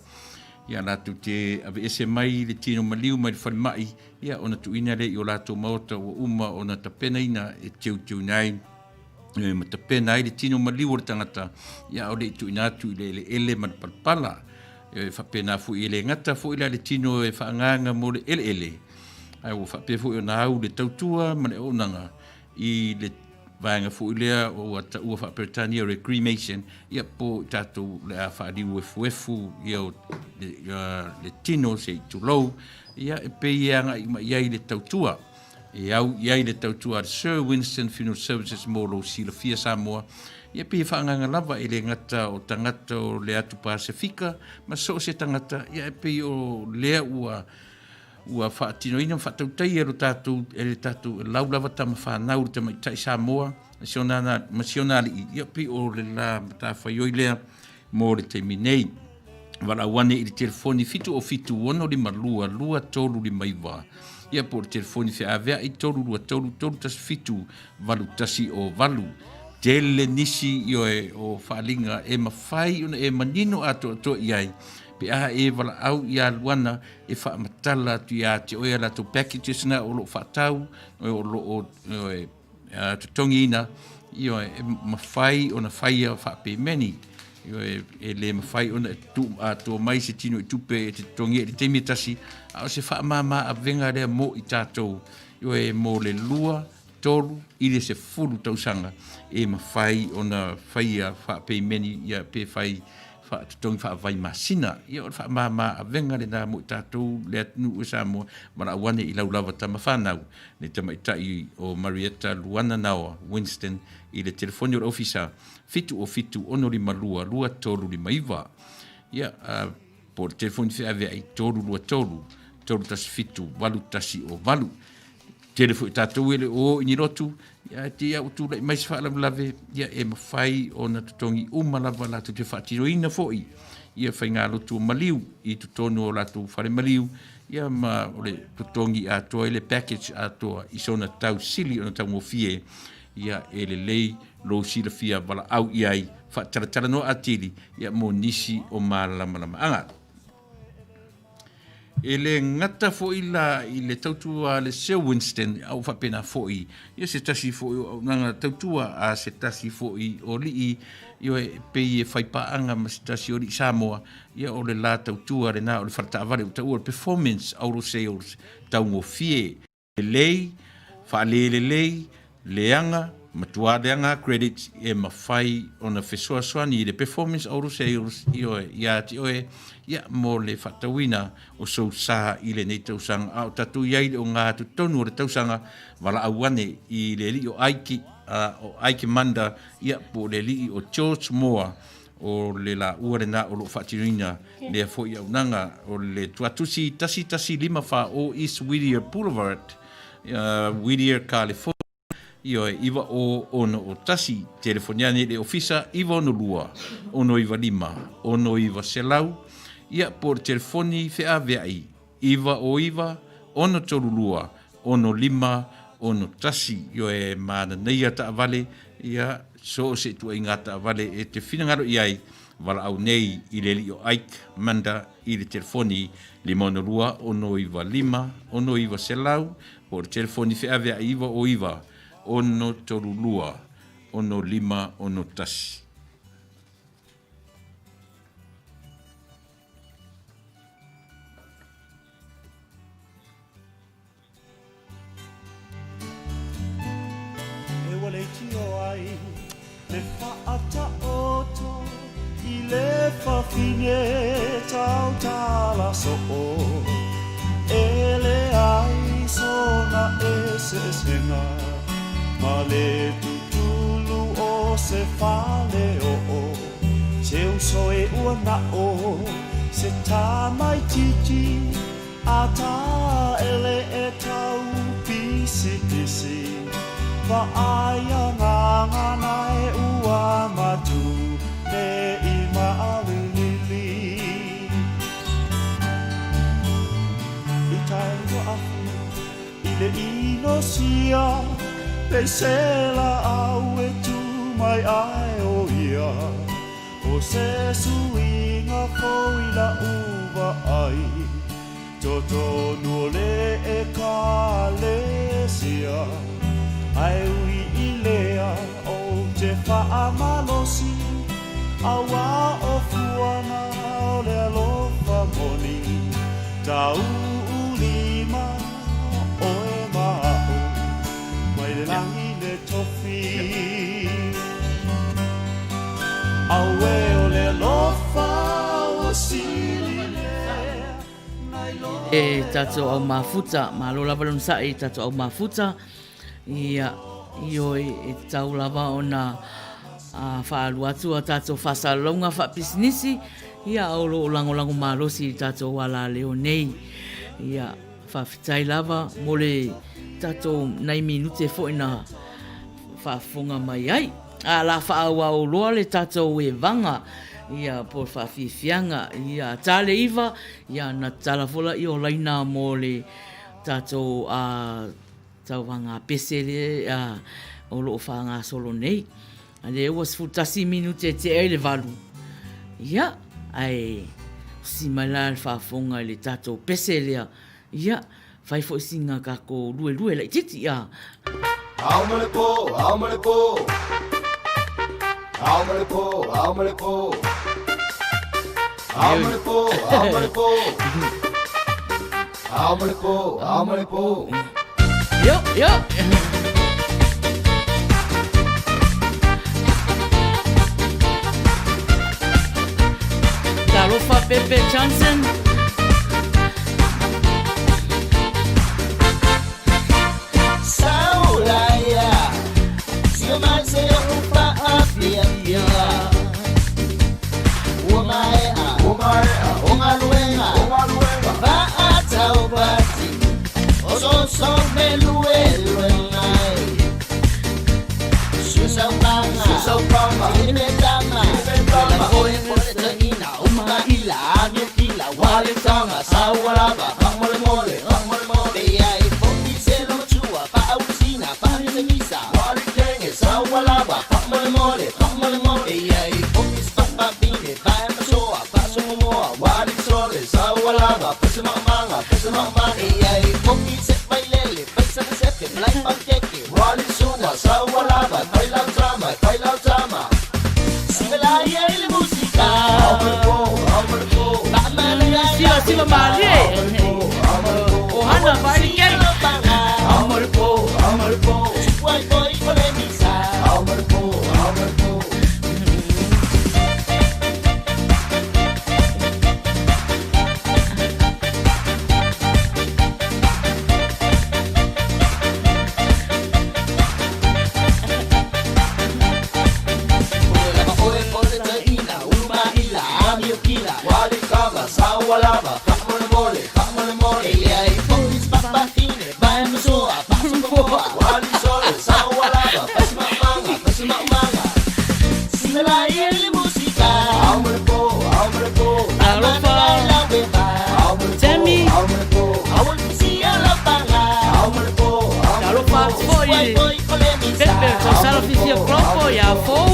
ia latou te aveese mai le tino maliu mai le falemai, ia ona tuuina lea i o latou maota ua uma ona tapenaina e teuteuina ai e ma tapena ai le tino maliu o le tagata, ia a o le i tuuina atu i le eleele ma le palapala. E faapena foi, e le gata foi la le tino e faaagaaga mo le eleele, ae ua faapea foi ona au le tautua ma le auaunaga i le vaega foi lea ua taua faa-Peretania o le cremation, ia po o tatou le a faaliu efuefu ia o le, le tino se i tulou, ia e pei e agai uma i ai le tautua. E au i ai le tautua a le Sir Winston Funeral Services mo lou silafia Samoa, ia pei e faaagaaga lava e le gata o tagata o le atu Pasefika ma so o se tagata, ia e pei o lea ua ua faatinoina ma faatautaia e lo tatou e le tatou lau lava tama fanau le tamaitai Samoa ma si ona ma si ona alii, ia pei o le la matafaioi lea mo le taimi nei. Valaau ane i le telefoni 707 652 2359, ia po o le telefoni feaveai 323 317 8108. Tele nisi ioe o faaaliga e mafai ona e manino atoatoa i ai pe a e valaau iā Luana e faamatala atu iā te oe a latou packages na o lo o faatau, o lo o ioe, totogiina, ioe, e mafai ona faia faapemeni. Ioe, e le mafai ona e tuu atoa mai se tino i tupe e te totogia i le taimi e tasi, a o se faamama avega lea mo i tatou, ioe, mo le 2, 3, i le 10 tausaga e mafai ona faia faapeimeni, ia, pe fai. Faatotogi faavai masina. Ia o le faamama avega lena mo i tatou le atunuu e Samoa, valaau ane i lau lava tama fanau, le tamaitai o Marietta Luana Naoa Winston i le telefoni o le ofisa 707 652 2359. Ia, po o le telefoni feaveai 323 317 8108. Tele foi tatou e le o o i ni lotu, ae te i a ua tulai mai se faalavelave, ia e mafai ona totogi uma lava latou te faatinoina foi ia faigalotu o maliu i totonu o latou fale maliu, ia ma o le totogi atoa i le package atoa i sona tau sili ona taugofie, ia e lelei lou silafia valaau i ai, faatalatalanoa atili ia mo nisi o malamalamaaga. E le gata foi la i le tautua a le Sir Winston, a ua faapena foi ia se tasi foi o auaunaga tautua a se tasi foi o alii, ioe, e pei e fai paaga ma se tasi o alii Samoa, ia o le la tautua lena o le faletaavale ua taua o le Performance Auto Sales taugofie. Lelei, faalelelei, leaga, matua leaga credits e mafai ona fesoasoani i le Performance Auto Sales, ioe, ia te oe, ia, mo le faatauina o sou sa i lenei tausaga. A o tatou i ai i le ogatotonu o le tausaga, valaau ane i le alii o Ike, o Ike Manda, ia, po o le alii o George Moore, O le laua lena o lo o faatinoina lea foi auaunaga. O le tuatusi 1154 o East Whittier Boulevard, Whittier, California, ioe, 90601. Telefoni ane i le ofisa 962 695 6900, ia po o le telefoni feaveai 909 632 65 61. Ioe, mananaia taavale, ia, so o se ituaiga taavale e te finagalo i ai, valaau nei i le alii o Ike Manda i le telefoni 562 695 6900 po o le telefoni feaveai 909 632 6561. E ua leitio ai le faataoto i le fafine tautala soo e leai sona eseesega ma le tutulu o se fale oo. Se uso e ua nao se tamaititi A taele e tau pisipisi Vaai a ngangana e ua matu ne i maalilili I tae ua afu i le inosia Peisela au e tu mai ae o ia O se suiga fou i la'u vaai, Totonu o le Ekalesia, Ae ui i lea ou te faamalosi, Auā o fuana o le alofa moni, Tauulima oe ma a'u, mai le lagi le tofi. Auē o le alofa ua sili lea nai lo E tatou au mafuta, malo lava le onosai i tatou au mafuta, ia, ioe, e tatau lava ona a, faalua atu a tatou faasalalauga faapisinisi, ia, o lo o lagolago malosi i tatou alaleo nei. Ia, Faafetai lava mo le tatou nai minute foi na faafofoga mai ai. A la faaauau loa le tatou evaga, ia po o le faafiafiaga, ia ta le iva, ia na tatala foi laia o laina mo le tatou tauvaga pese lea o lo o faagasolo nei. A lea ua 11 minute e tea ai le valu. Ia, ae usi mai la le faafofoga i le tatou pese lea. Ia, fai foi sina tatou luelue laitiiti a. Ao ma le po, ao ma le po. Ao ma le po, ao ma le po. Ao ma le po, ao ma le po. Ao ma le po, ao ma le po. Yo, yo. Pepe Johnson. Siva siva malie. O hana vai kei. Alofa. Tammy. Alofa foi. Pepe, Sosalo Fifia Klopo, ia fou.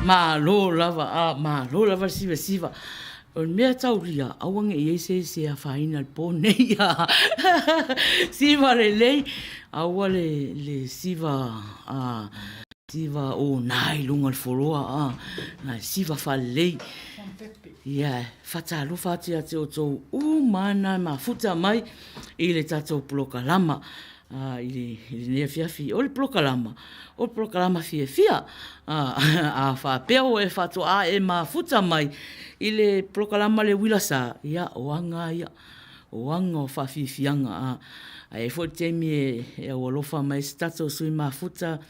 Malo lava, a malo lava le sivasiva. O le mea taulia, aua ne i i ai se isi e afaina i le po nei. Siva lelei, aua le, le siva, a, siva ona i luga o le foloa, a, a siva faalelei. Ia, e faatalofa atu ia te outou uma lava na mafuta mai i le tatou polokalama. I lenei afiafi. O le polokalama, o le polokalama fiafia. A faapea ua e faatoa e mafuta mai i le polokalama Le Uila Sa, ia o aga lava ia, o aga o faafiafiaga. Ae i ai foi le taimi e aualofa mai ai se tatou sui mafuta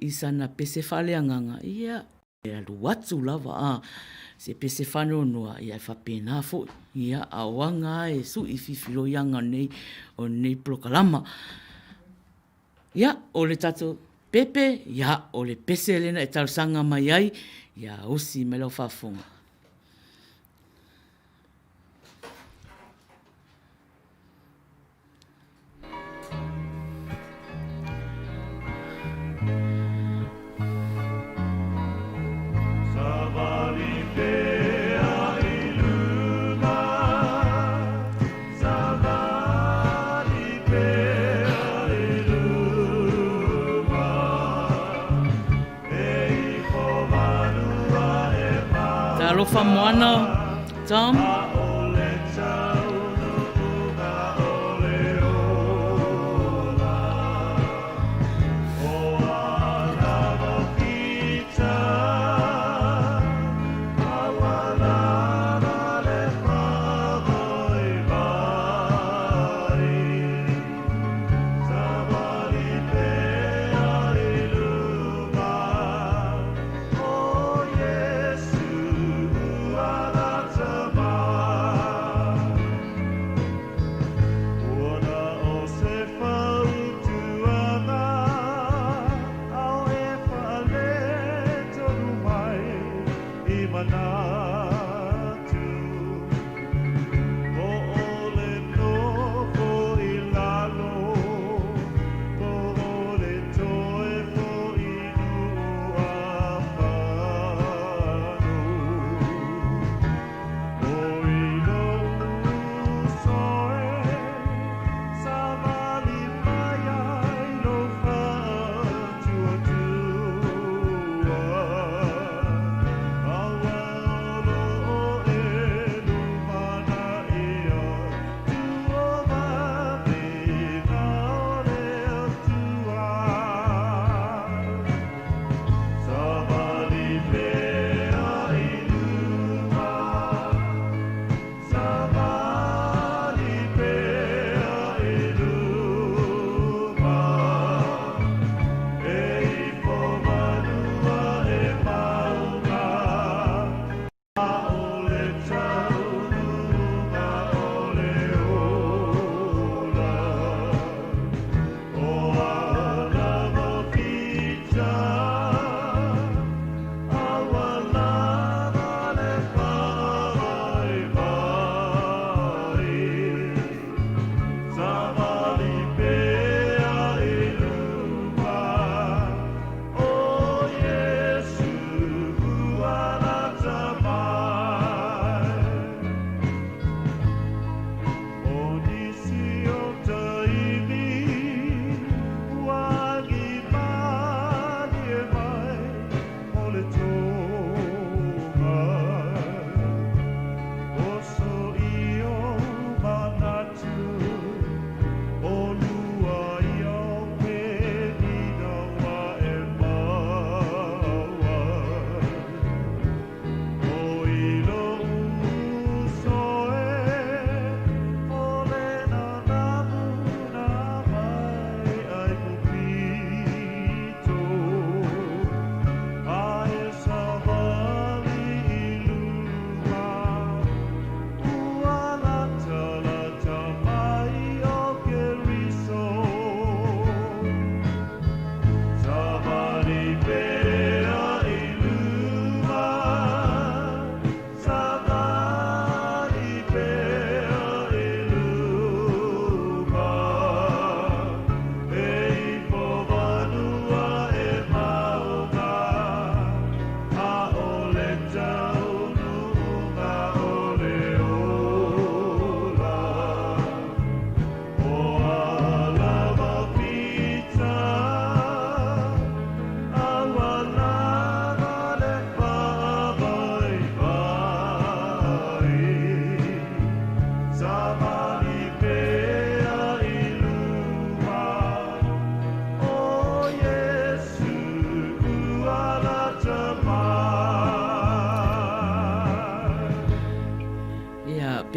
i sana pese faaleagaga, ia, E alu atu lava a se pese faanoanoa, ia e faapena foi. Ia, a o aga lava e sui fifiloiaga nei o lenei polokalama. Ia, o le tatou pepe, ia, o le pese lea na e talosaga mai ai, ia osi mai lau faafofoga. Talofa Moana, Tom.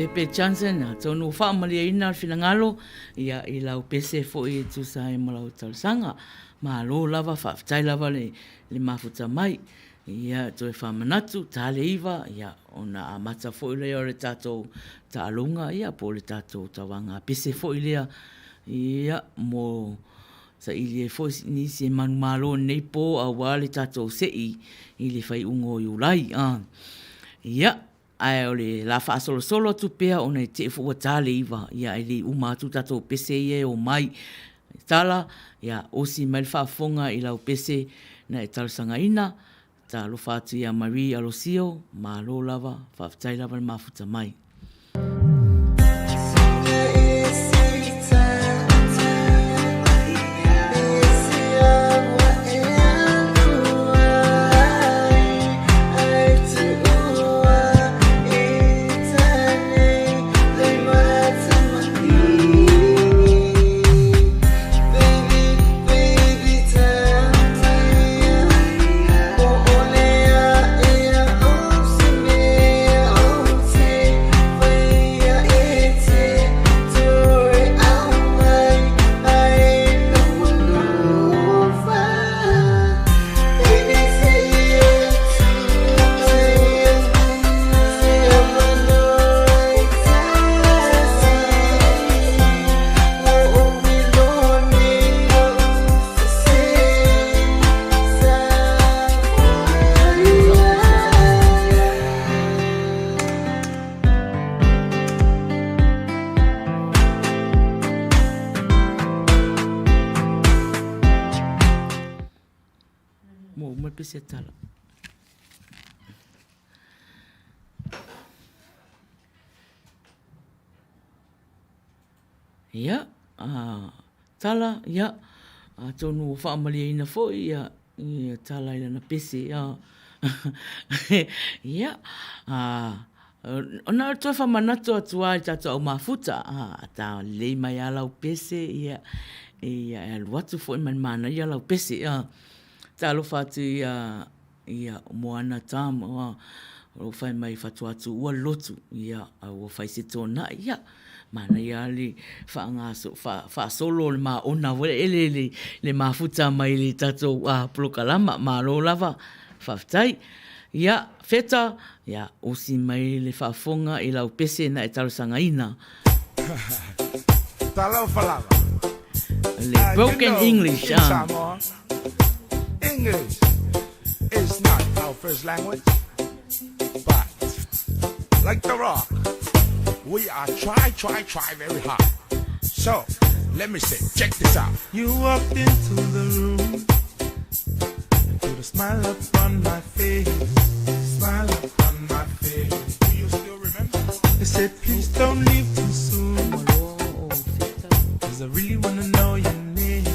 Pepe Johnson, atonu ua faamalieina le finagalo, ia, i lau pese foi e tusa ai ma lau talosaga. Malo lava, faafetai lava le, le mafuta mai. Ia, toe faamanatu, ta le iva, ia, ona amata foi lea o le tatou taaloga, ia, po o le tatou tauaga pese foi lea, ia, mo saili ai foi nisi e manumalo i lenei po aua le tatou sei i le faaiuga o Iulai. Ia, ae o le la faasolosolo atu pea ona e te i foi ua ta le iva, ia ae le i uma atu tatou pese ia e omai. Tala, ia, osi mai le faafofoga i lau pese na e talosagaina, Talofa atu ia Marie Alosio, malo lava, faafetai lava le mafuta mai. Ua uma le pese tala. Ia, a, Tala, ia, atonu ua faamalieina foi ia, ia Tala i lana pese, a. Ia, a, ona o le toe faamanatu atu lava i tatou au mafuta, a ta lelei mai lava lau pese, ia, ia e alu atu foi ma le manaia lau pese, a. Talofa atu ia Ia, Moana Tom, o lo o fai mai faatoa tuua le lotu, ia, a ua fai se tona'i, ia, manaia lava le faagaso, faasolo o le maona foi lele le mafuta mai le tatou polokalama. Malo lava, faafetai. Ia, Feta, ia, osi mai le faafofoga i lau pese na e talosagaina. Talofa lava. Le broken English. In Samoa, English is not our first language, but like the rock, we are try, try, try very hard. So, let me say, check this out. You walked into the room and put a smile upon my face, smile upon my face. Do you still remember? They said, please don't leave too soon. Cause I really wanna know your name.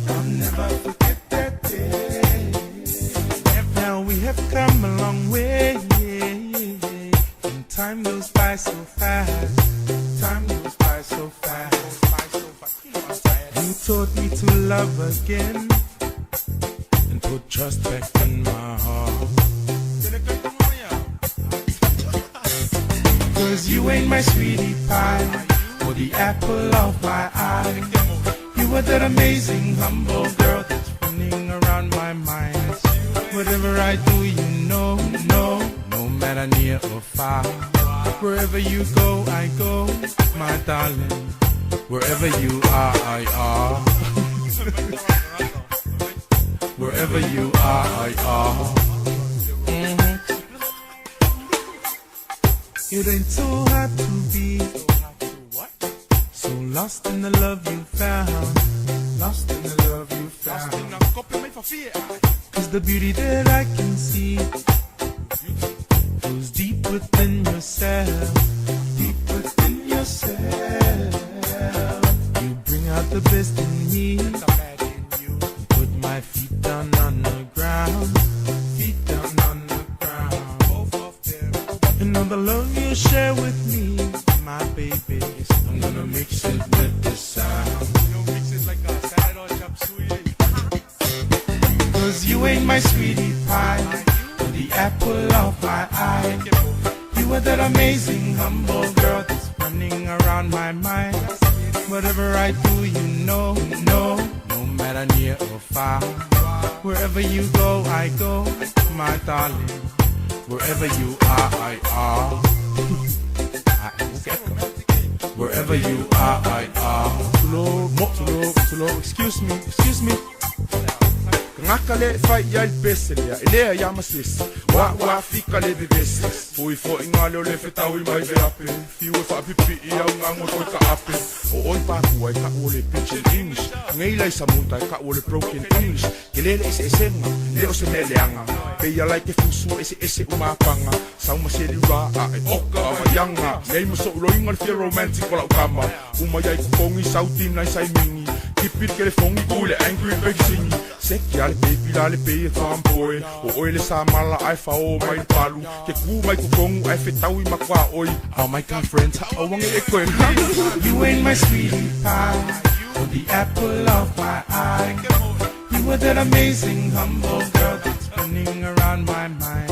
I'll never forget that day. Now we have come a long way. And time goes by so fast. Time goes by so fast. You taught me to love again and put trust back in my heart. Cause you ain't my sweetie pie or the apple of my eye. You are that amazing, humble girl that's running around my mind. Whatever I do, you know, no, no matter near or far. Wherever you go, I go, my darling. Wherever you are, I are. Wherever you are, I are. Mm-hmm. It ain't so hard to be so lost in the love you found. Lost in the love you found. Cause the beauty that I can see goes deep within yourself. Deep within yourself. You bring out the best in me. Put my feet down on the ground. Feet down on the ground. Both of them. And all the love you share with me, my baby. I'm gonna mix it with the sound. You know, mix it like a salad or chop suey. Cause you ain't my sweetie pie, the apple of my eye. You are that amazing humble girl that's running around my mind. Whatever I do, you know, no, no matter near or far. Wherever you go, I go, my darling. Wherever you are, I are. Wherever you are, I are. Tulo, mo, tulo, tulo, excuse me, excuse me. Gaka le fai ia i le pese lea, e lea ia ma sesi. Wa wa fika le vevesi. Fui fo inga leo le fetaui mai veape. Fiu e faapipii au ngango toi ka ape. O oi pakua e ka'u o le pidgin English. Ngei lai samuta e ka'u o le broken English. Ke lele eseesenga, le o se mea leaga. Peia lai ke fusu eseese umapanga. Sau ma seli ra a e oka avaianga. Nei ma so'u loiga le fia romantic o la'u kama. Uma iai kokongi sau tina i sai mingi. Kipi le kelefongi ku le angry big singi. Seki a le baby la le pei e tomboy. O oe le samala ai fao mai le palu. Ke ku mai kokongu ai fetaui ma kua oi. All my girlfriends ha o wangi e koe. You ain't my sweetie pie, or the apple of my eye. You were that amazing humble girl that's running around my mind.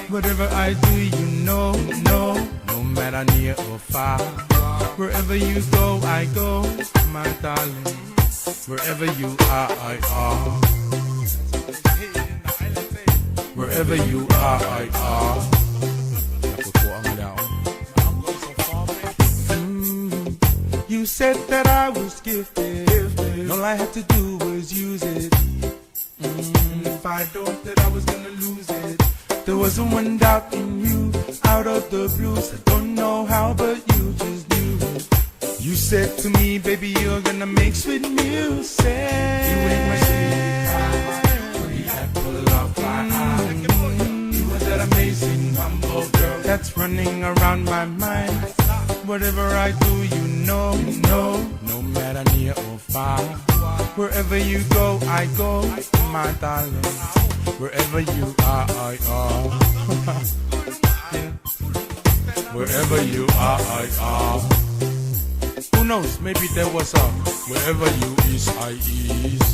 Whatever I do, you know, no, no matter near or far. Wherever you go, I go, my darling. Wherever you are, I are. Wherever you are, I are. You said that I was gifted. And all I had to do was use it. And if I don't, that I was gonna lose it. There wasn't one doubt in you, out of the blues. I don't know how, but you just knew. You said to me, baby, you're gonna make sweet music. You ain't my sweetie pie, the apple of my eye. You were that amazing humble girl that's running around my mind. Whatever I do, you know, no, no matter near or far. Wherever you go, I go, my darling. Wherever you are, I are. Yeah. Wherever you are, I are. Who knows? Maybe there was a wherever you is, I is.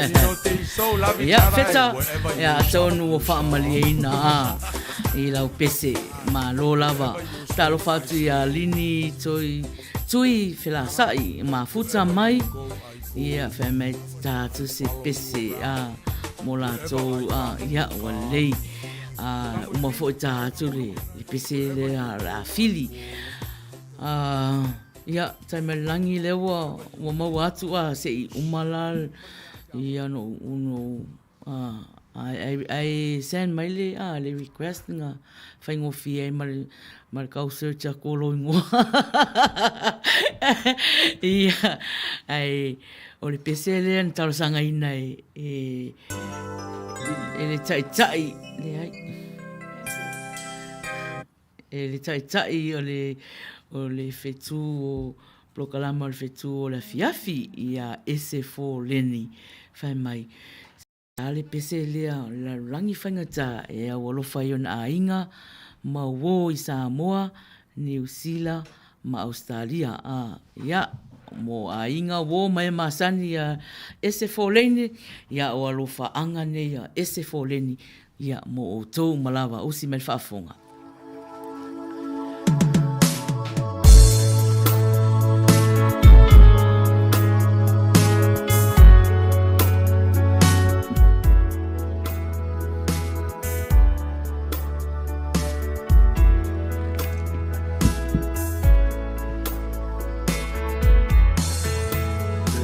You know, they so love each Ia, other. Feta, Wherever you ia, atonu ua faamalieina a i lau pese, malo lava. Talofa atu ia Lini Toi, Tui Felasa'i, mafuta mai, ia, fai mai ta atu se pese a mo latou, a, ia, ua lelei. A, uma foi ta atu le, le pese lea o le a fili. A, ia, tai mai le lagi lea ua, ua maua atu a se i uma la, ia, no, no, a, ai, ai, ai send mai le, a, le request nga faigofie ai ma le, ma le kau search aku o lou ingoa. Ia, ai, o le pese lea na talosagaina e, e, e le ta'ita'i, leai. E le Taitai o le, o le whetū o polokalama o le whetū o le afiafi i a Ese Fo Leni. Whai mai, a le pese lea o le lalolagi faigata e au alofa i ona aiga ma uō i Samoa, Niu Sila ma Australia. A, ia, mo aiga uō mai e masani a Ese Fo Leni, ia o alofa anga nei a Ese Fo Leni, ia mo outou ma lava usi mai le faafofoga.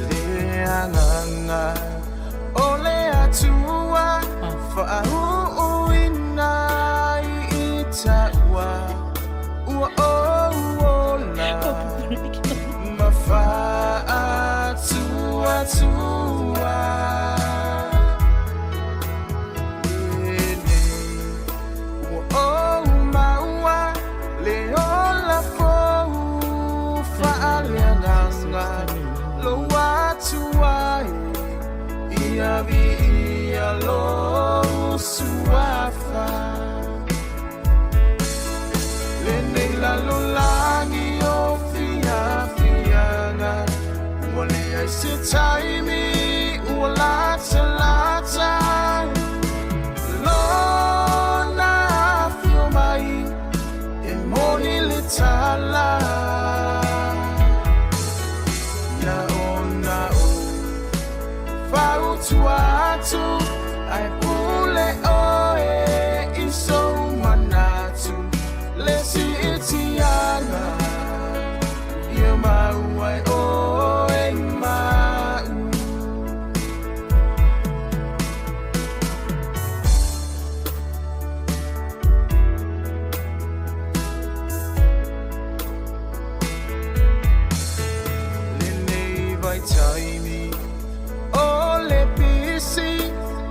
Le agaga o le Atua faaūina i taua ua ou ola ma faatuatua lenei ua ou maua le ola fou faaleagaga lou Atua e ia viia lou suafa lenei lalolagi o fiafiaga ua leai se taimi ua latalata lona afio mai. Ae pule ʻoe i sou manatu Le siitiaga Ia mau ai ʻoe maʻu. Lenei vaitaimi o le pisi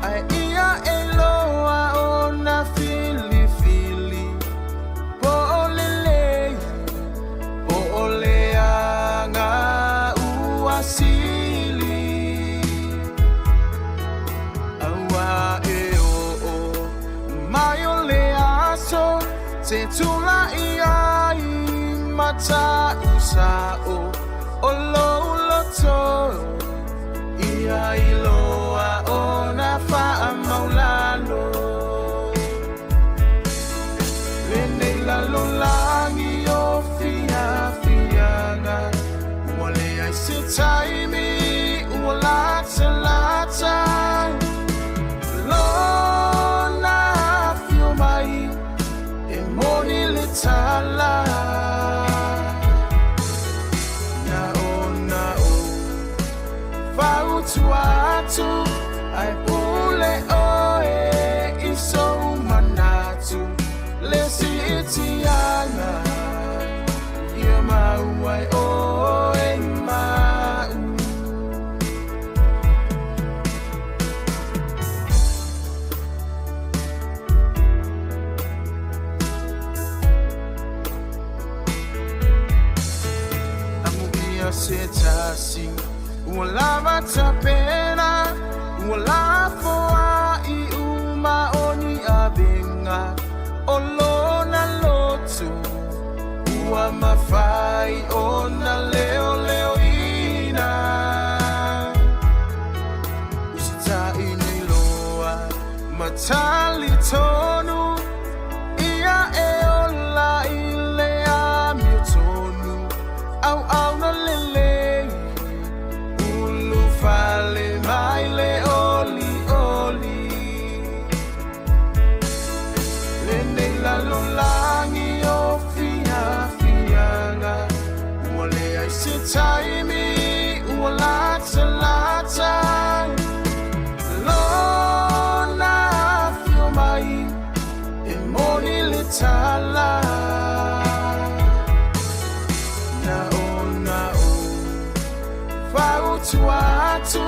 Ae ia e loa ona filifili Po o lelei, po o leaga ua sili Aua e oo mai o le aso Te tulai ai ma ta'u sa'o O lou loto ia i loa ona faamaulalo Lenei lalolagi o fiafiaga Ua leai se taimi ua latalata Lona afio mai e moni le tala Na ona ou fautua atu Ae pule ʻoe i sou manatu Le siitiaga ia mau ai ʻoe maʻu. Amuia se tasi ua lava tapena Ua lafoai uma o ni avega O lona loto ua mafai ona leoleoina Usitai nei loa ma talitonu Ia e ola i le amiotonu Auauna lelei Ulufale mai le olioli Lenei lalolagi o fiafiaga Ua leai se taimi ua latalata Lona afio mai e moni le tala Na ona ou fautua atu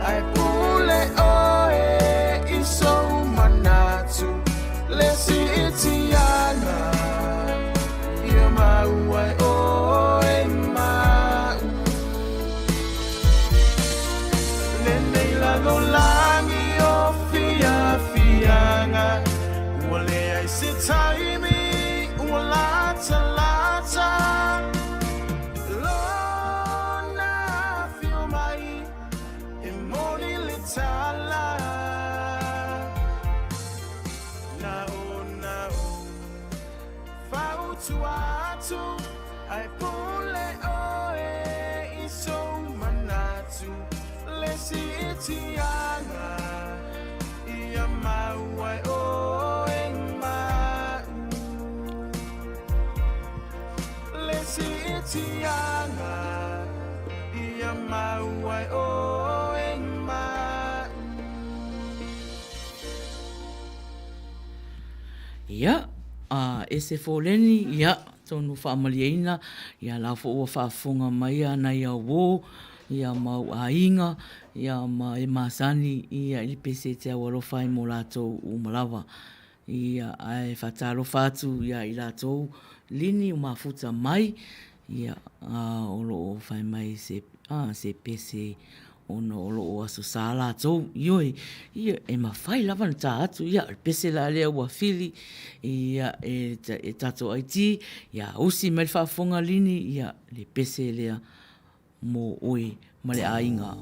Ae pule ʻoe i sou manatu Le siitiaga ia mau ai ʻoe maʻu Lenei lalolagi o fiafiaga Ua leai se taimi ua latalata Lona afio mai e moni le tala Na ona ou fautua atu Ae pule ʻoe i sou manatu Le siitiaga ia mau ai ʻoe maʻu Le siitiaga ia mau ai ʻoe maʻu. Ia, a e se Foleni, ia, tonu faamalieina, ia la fo ua faafofoga mai a nai auō, ia mau aiga, ia ma e masani, ia i le pese te au alofa ai mo latou uma lava. Ia, ae faatalofa atu ia i latou lini o mafuta mai, ia, a o lo o fai mai se, a, se pese ona o lo o Aso Sa latou, ioe, ia, e mafai lava ona tā atu, ia, o le pese la lea ua fili, ia, e, e tatou IT, ia, usi mai le faafofoga lini, ia, le pese lea mō oe ma le aiga.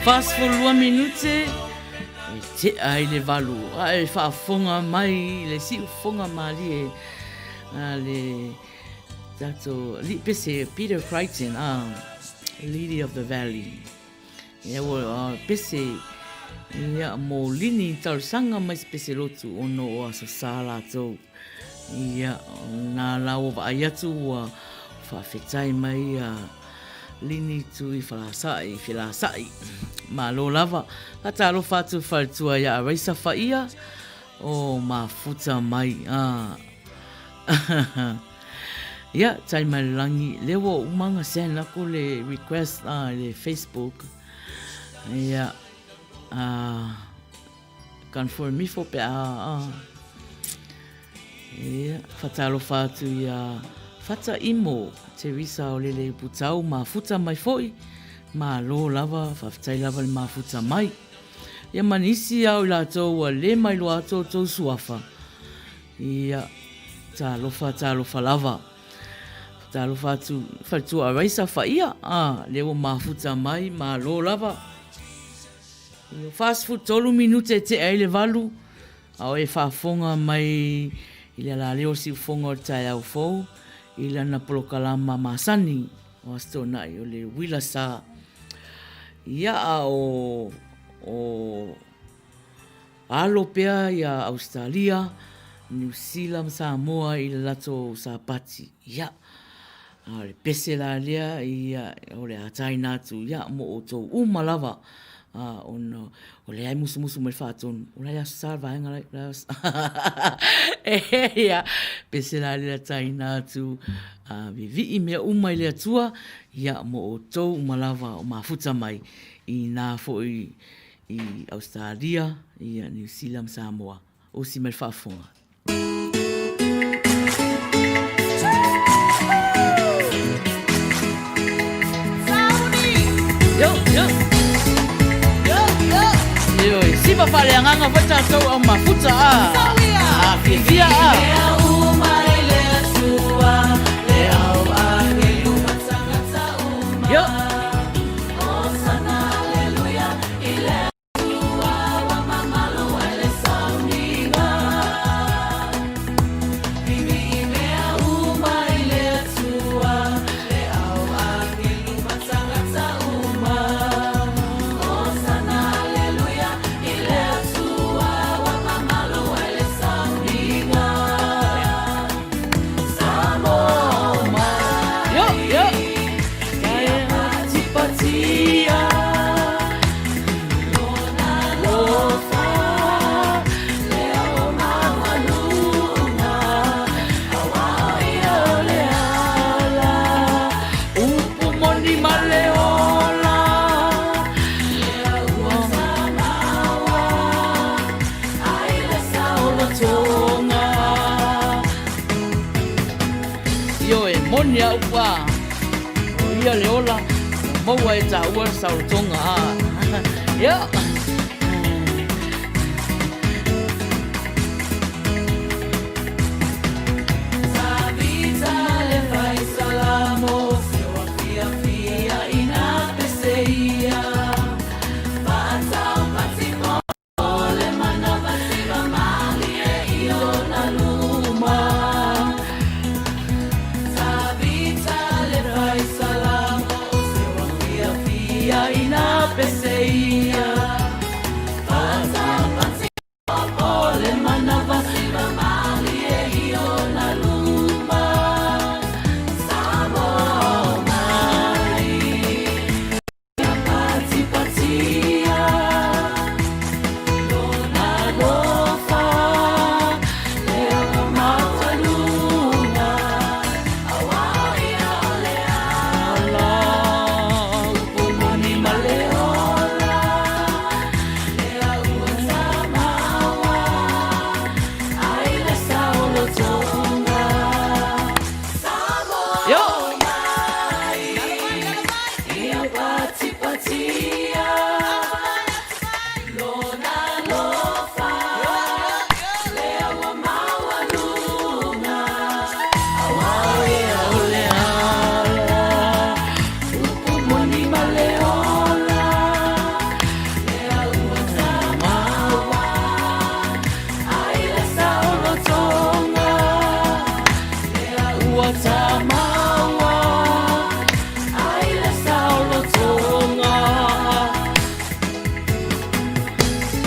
42 minute e tea i le valu a e faafofoga mai i le siufofoga malie a le tatou alii pese Peter Crichton a Lily of the Valley. Ia ua pese ia mo lini talosaga mai se pese lotu ono o Aso Sa latou. Ia na la ua vaai atu ua faafetai mai ia lini tu i Falasa'i, Felasa'i. Malo lava. Ka talofa atu faletua ia Araisa Faia o mafuta mai. Ah. Ia, tai mai le langi, lea ua uma ona send aku le request a le Facebook. Ia, a confirm ifo pe a, a. Ia, whatalofa atu ia Fata Imo, Teresa o Lele Putau, mafuta mai foi, malo lava, faafetai lava le mafuta mai. Ia ma nisi ao i latou ua le mailoa atu outou suafa. Ia, talofa, talofa lava. Talofa atu faletua Araisa Faia, a, lea ua mafuta mai, malo lava. Ia, 43 minute e tea ai le 8, a o e faafofoga mai i le alaleo o siufofoga o le taeao fou i lana polokalama masani o Aso Toonai o le Uila Sa. Ia, a o, o alo pea ia Ausetalia, Niu Sila ma Samoa i le latou sapati. Ia, a o le pese la lea, ia, o le a taina atu, ia, mo outou uma lava, a, ona o lea e musumusu mai le faatonu, o la e Aso Sa le vaega la, la e Ia, pese la lea taina atu, a, vivii mea uma i le Atua, ia, mo outou uma lava o mafuta mai i nā foi i Ausetalia, ia, Niu Sila ma Samoa. Osi mai le faafofoga. Yo, yo. Yo, yo. Ioe, siva faaleagaga foi tatou au mafuta a. A fiafia a. Yo. Yo, yo. Ioe, moni a upu a, o ia le ola, ua maua e tāua le saolotoga a. Ia. Yo!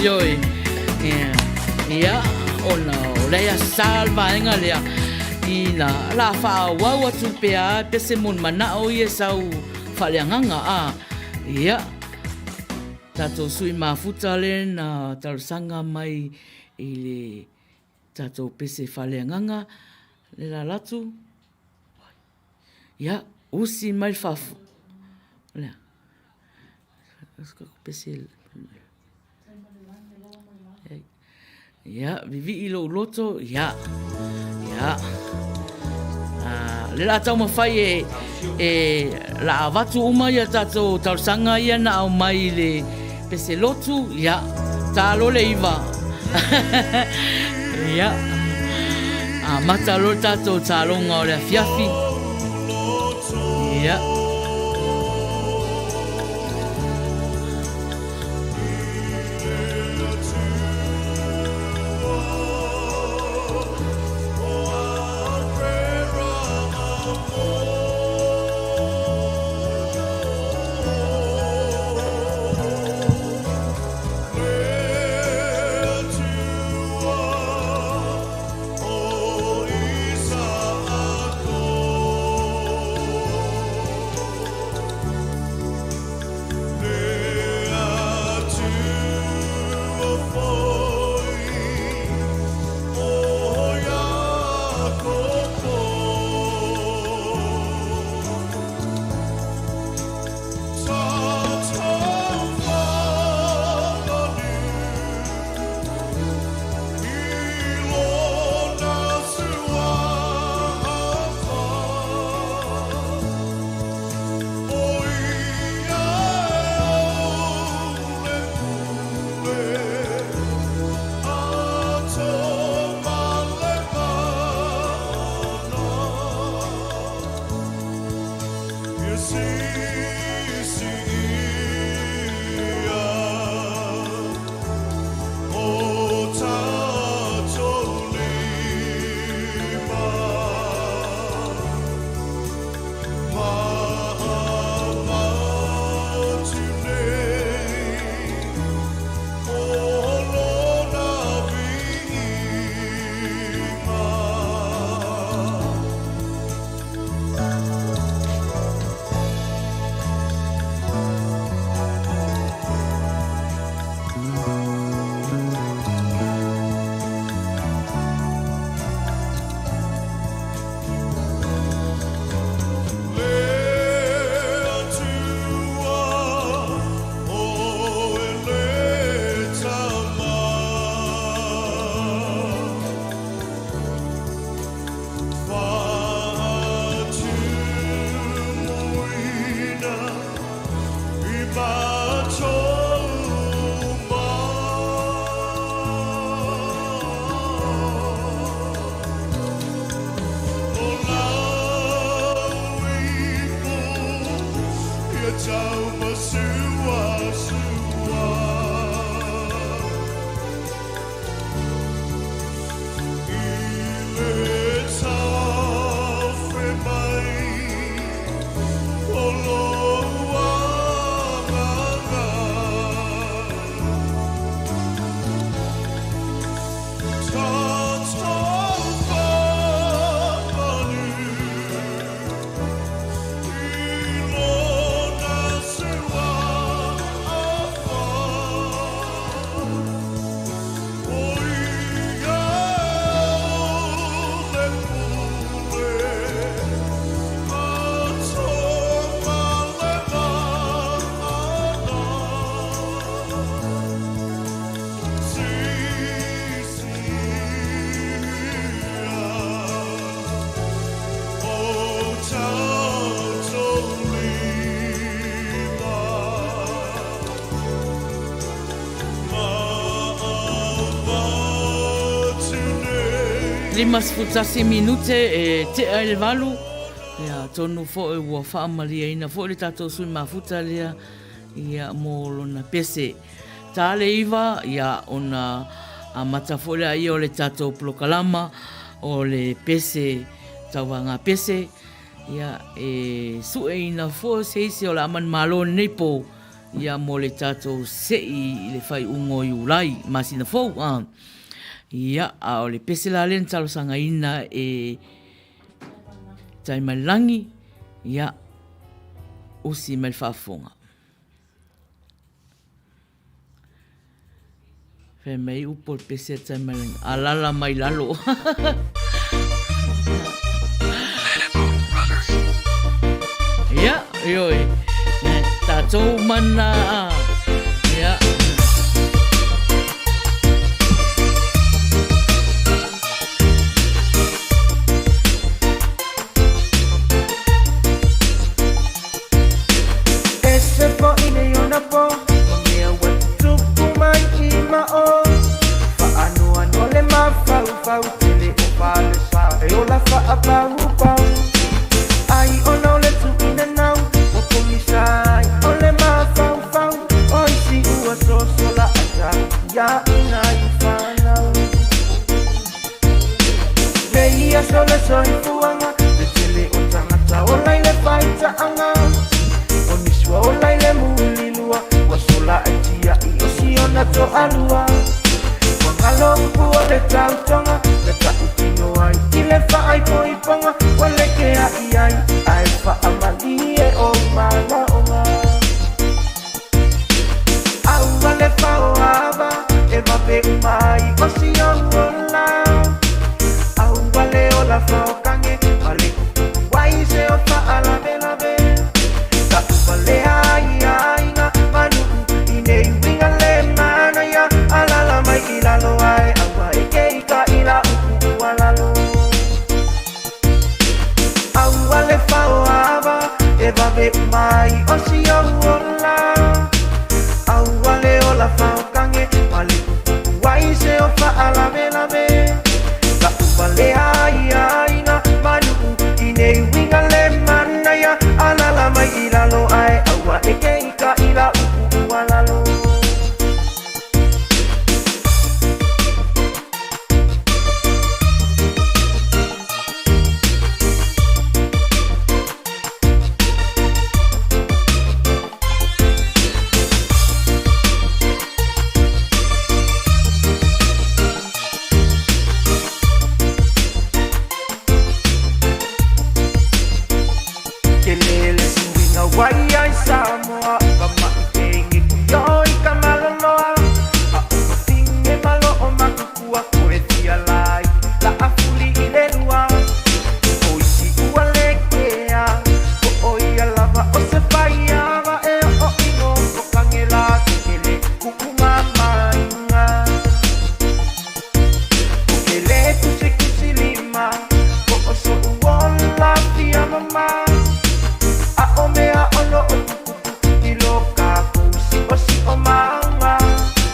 Ioe, ia, ona o le aia sa le vaega lea, ina la faaauau atu pea pe se moni manao ia e sau faaleagaga, a, ia, tatou sui mafuta le na talosaga mai i le tatou pese faaleagaga, le la alu atu, ia, usi mai le faafofoga, o le a? Ia, vivii lou loto, ia. Ia. Le la taumafai e e la avatu uma ia tatou talosaga ia na aumai i le pese lotu, ia, talo le iva. Ia. Amata loa le tatou taloga o le afiafi. Ia. 51 minute e tea i le valu. Ia, atonu foi ua faamalieina foi le tatou sui mafuta lea ia mo lona pese. Ta le iva, ia ona amata foi lea ia o le tatou polokalama o le pese tauvaga pese. Ia, e sueina foi se isi o le a manumalo lenei po ia mo le tatou sei i le faaiuga o Iulai, masina fou. A. Ia, a o le pese la lea na talosagaina e Taimailangi, ia, usi mai le faafofoga. Fai mai upu o le pese a Taimailangi, alala mai lalo. Ia, ioe, tatou mana, ia. vave uma ai o si ou ola. Aua le ola faokage ma le pupupu ai se o faalavelave. La'u valea ai aiga ma nu'u i nei uiga le manaia. Alala mai i lalo ae aua e ke ika i la'u pu'u a lalo. Tele le suiga ua i ai Samoa, ka maʻi ke geki o i ka maloloa. A o ka finge malo o makukua koe fia lai la a fuli i le lua. O isi ua le kea, o o ia lava o se faiava e o ino ko kangela ke kele kuʻu mamainga. O ke le kusi kusi lima, ko o soʻu ola fia mama. A o mea ono o pupupu i lo kākou siʻo siʻo maga.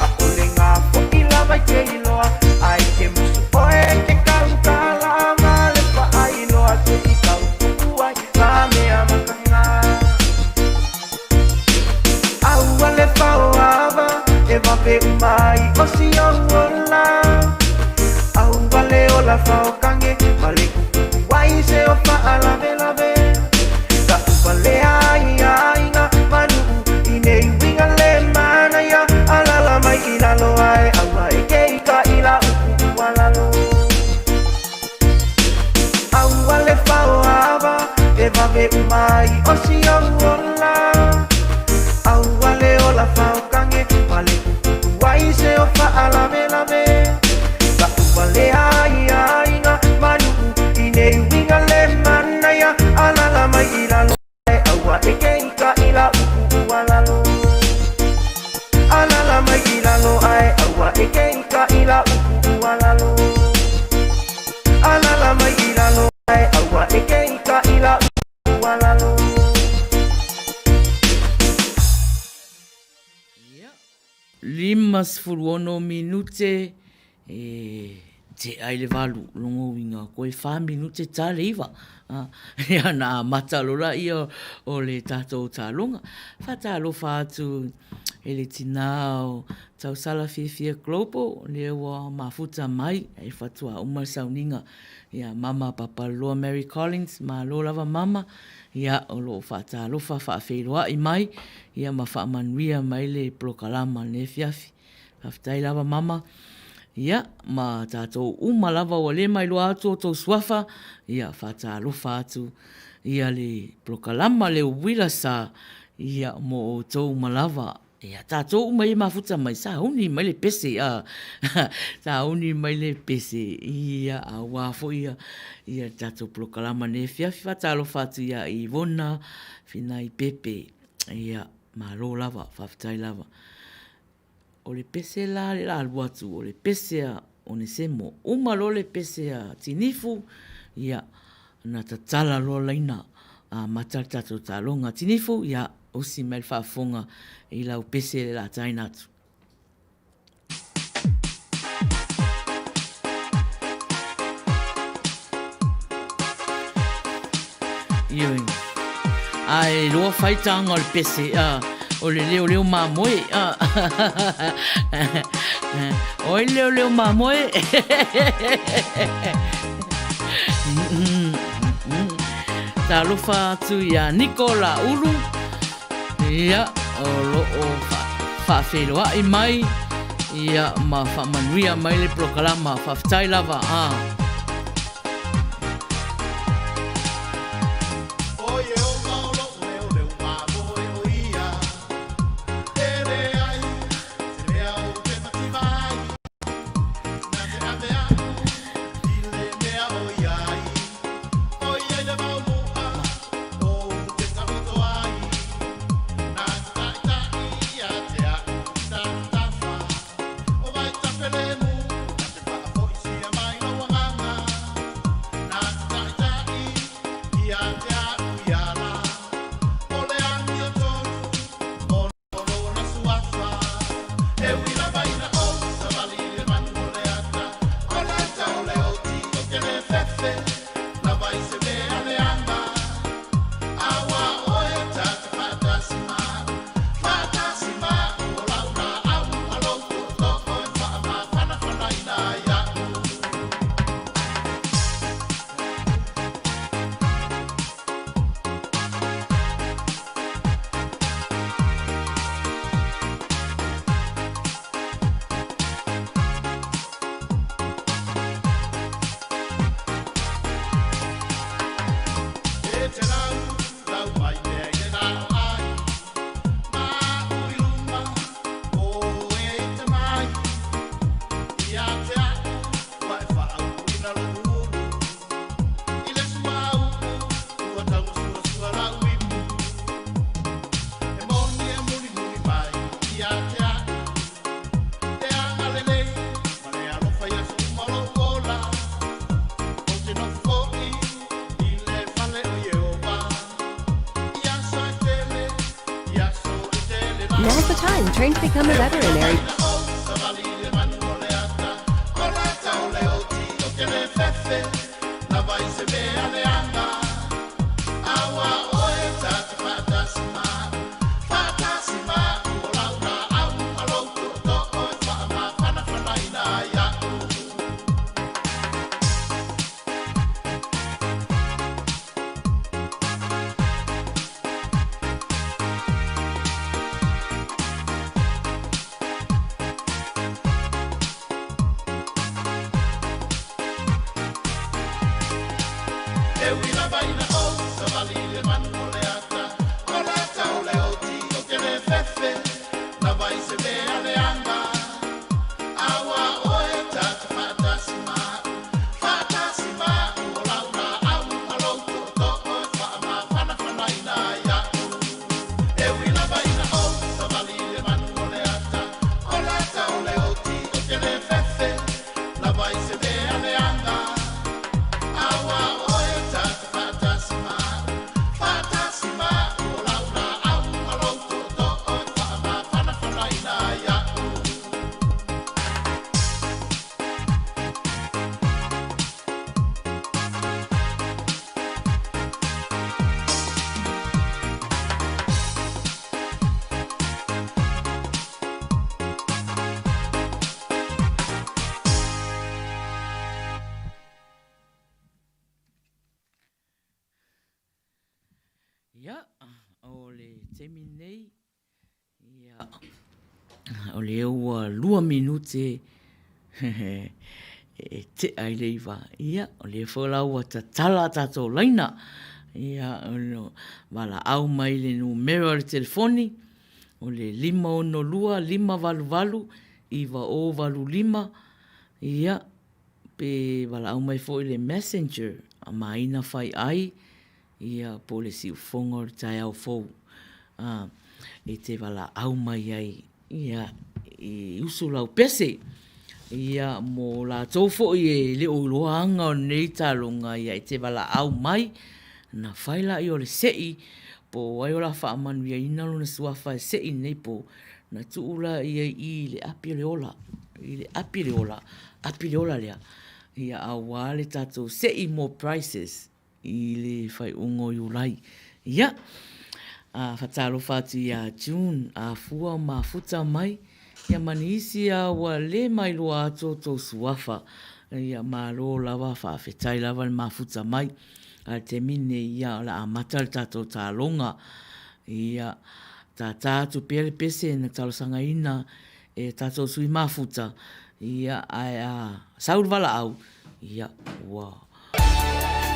A o le ngā foʻi lava i ke iloa, ai ke musu oe ke kaukala ma le paʻailoa se i kau pupu ai ka mea makana. Aua le faoava e vave uma ai o si ou ola. Aua le ola faokage ma le pupupu ai se o faalavelave. La'u valea ai aiga ma nu'u i nei uiga le manaia. Alala mai i lalo ae aua e ke ika i la'u pu'u a lalo. Aua le faoava e vave uma ai o si ou ola. Aua le ola faokage ma le pupupu ai se o faalavelave. La'u valea ai aiga ma nu'u i nei uiga le manaia. Alala mai i lalo ae aua e ke ika i la'u pu'u a lalo. Alala mai i lalo ae aua e ke ika i la'u pu'u a lalo. Alala mai i lalo ae aua e ke ika i la'u pu'u a lalo. 56 minute e tea i le valu, longa uiga koe fa minute ta le iva. Ia na amata lola ia o le tatou taloga. Faatalofa atu e le tinā o Tausala Fiafia Global, lea ua mafuta mai e faatoa uma le sauniga ia Mama Papaloloa Mary Collins, malo lava Mama, ia o lo o faatalofa faafeiloai mai ia ma faamanuia mai le polokalama lenei afiafi. Faafetai lava Mama. Ia, ma tatou uma lava ua le mailoa atu o tou suafa, ia faatalofa atu ia le polokalama le uila sa ia mo outou uma lava. Ia, tatou uma ia mafuta mai, sauni mai le pese, a, sauni mai le pese, ia, aua foi ia, ia le tatou polokalama nei afiafi. Faatalofa atu ia Ivona Finai Pepe, ia, malo lava, faafetai lava. O le pese la le la alu atu, o le pese a Onesemo. Uma loa le pese a Tinifu, ia, na tatala loa laina, amata le tatou taaloga. Tinifu, ia, usi mai le faafofoga i lau pese le la taina atu. Ioe. Ae loa fai tānga o le pese, a, o le leo leo mamoe. A. Oi leo leo mamoe. Talofa atu iā Niko Laulu, ia, o lo o faafeiloai mai, ia, ma faamanuia mai le polokalama. Faafetai lava, a. Now's the time. Train to become a veterinary. Ia, o le taimi nei, ia, o lea ua lua minute e tea i le iva. Ia, o lea foi la ua tatala a tatou laina. Ia, o lo valaau mai le numera o le telefoni, o le 562 588 9085, ia, pe valaau mai foi le messenger a Maina Faiai, Ia, po o le siufofoga o le taeao fou, ā, e te valaau mai ai, ia, e usu lau pese, ia, mo latou foi e le o iloa aga o lenei taaloga, ia, e te valaau mai, ona fai lea o le sei, po o ai o le a faamanuiaina lona suafa e sei i lenei po, ona tuu lea i i i le api o le ola, i le api o le ola, api le ola lea, ia, aua le tatou sei mo prizes. i le faaiuga o Iulai. Ia, a faatalofa atu ia June, afua mafuta mai, ia ma nisi a ua le mailoa atu outou suafa. Ia, malo lava, faafetai lava le mafuta mai. A le taimi lenei, ia, o le a amata le tatou taaloga. Ia, tātā atu pea le pese na talosagaina e tatou sui mafuta, ia, ae a sau le valaau, Ia, ua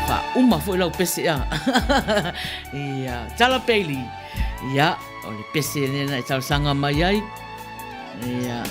faauma foi lau pese a. Ia, Tala Bailey. Ia, o le pese lea na e talosaga mai ai. Ia.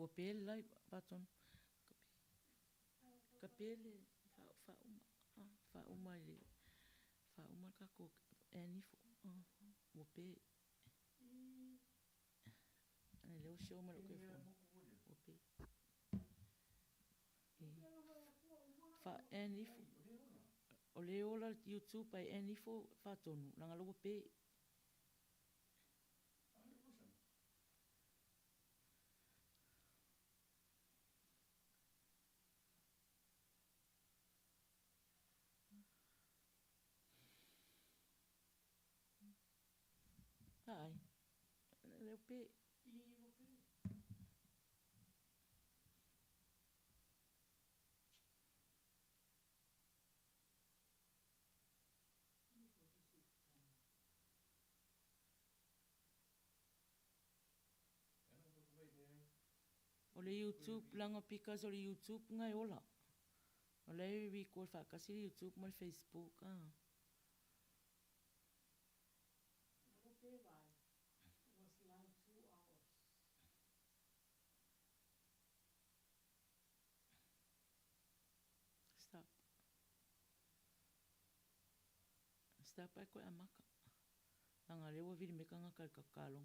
Ua pe le lai Patonu. Ka pe le faauma, faauma i le faauma le tatou e ifo. Ua pe. Ai lea ua show mai lou telefoni. Ua pe. Fa en ifo. O lea e ola le YouTube ae en ifo faatonu leaga o la ua pe. Ai, lea pe. O le YouTube leaga because o le YouTube na e ola. O la e record faatasi le YouTube ma le Facebook a. Stop. Stop ae koe amata. Leaga o lea ua vili mai tagata i le kakaloga.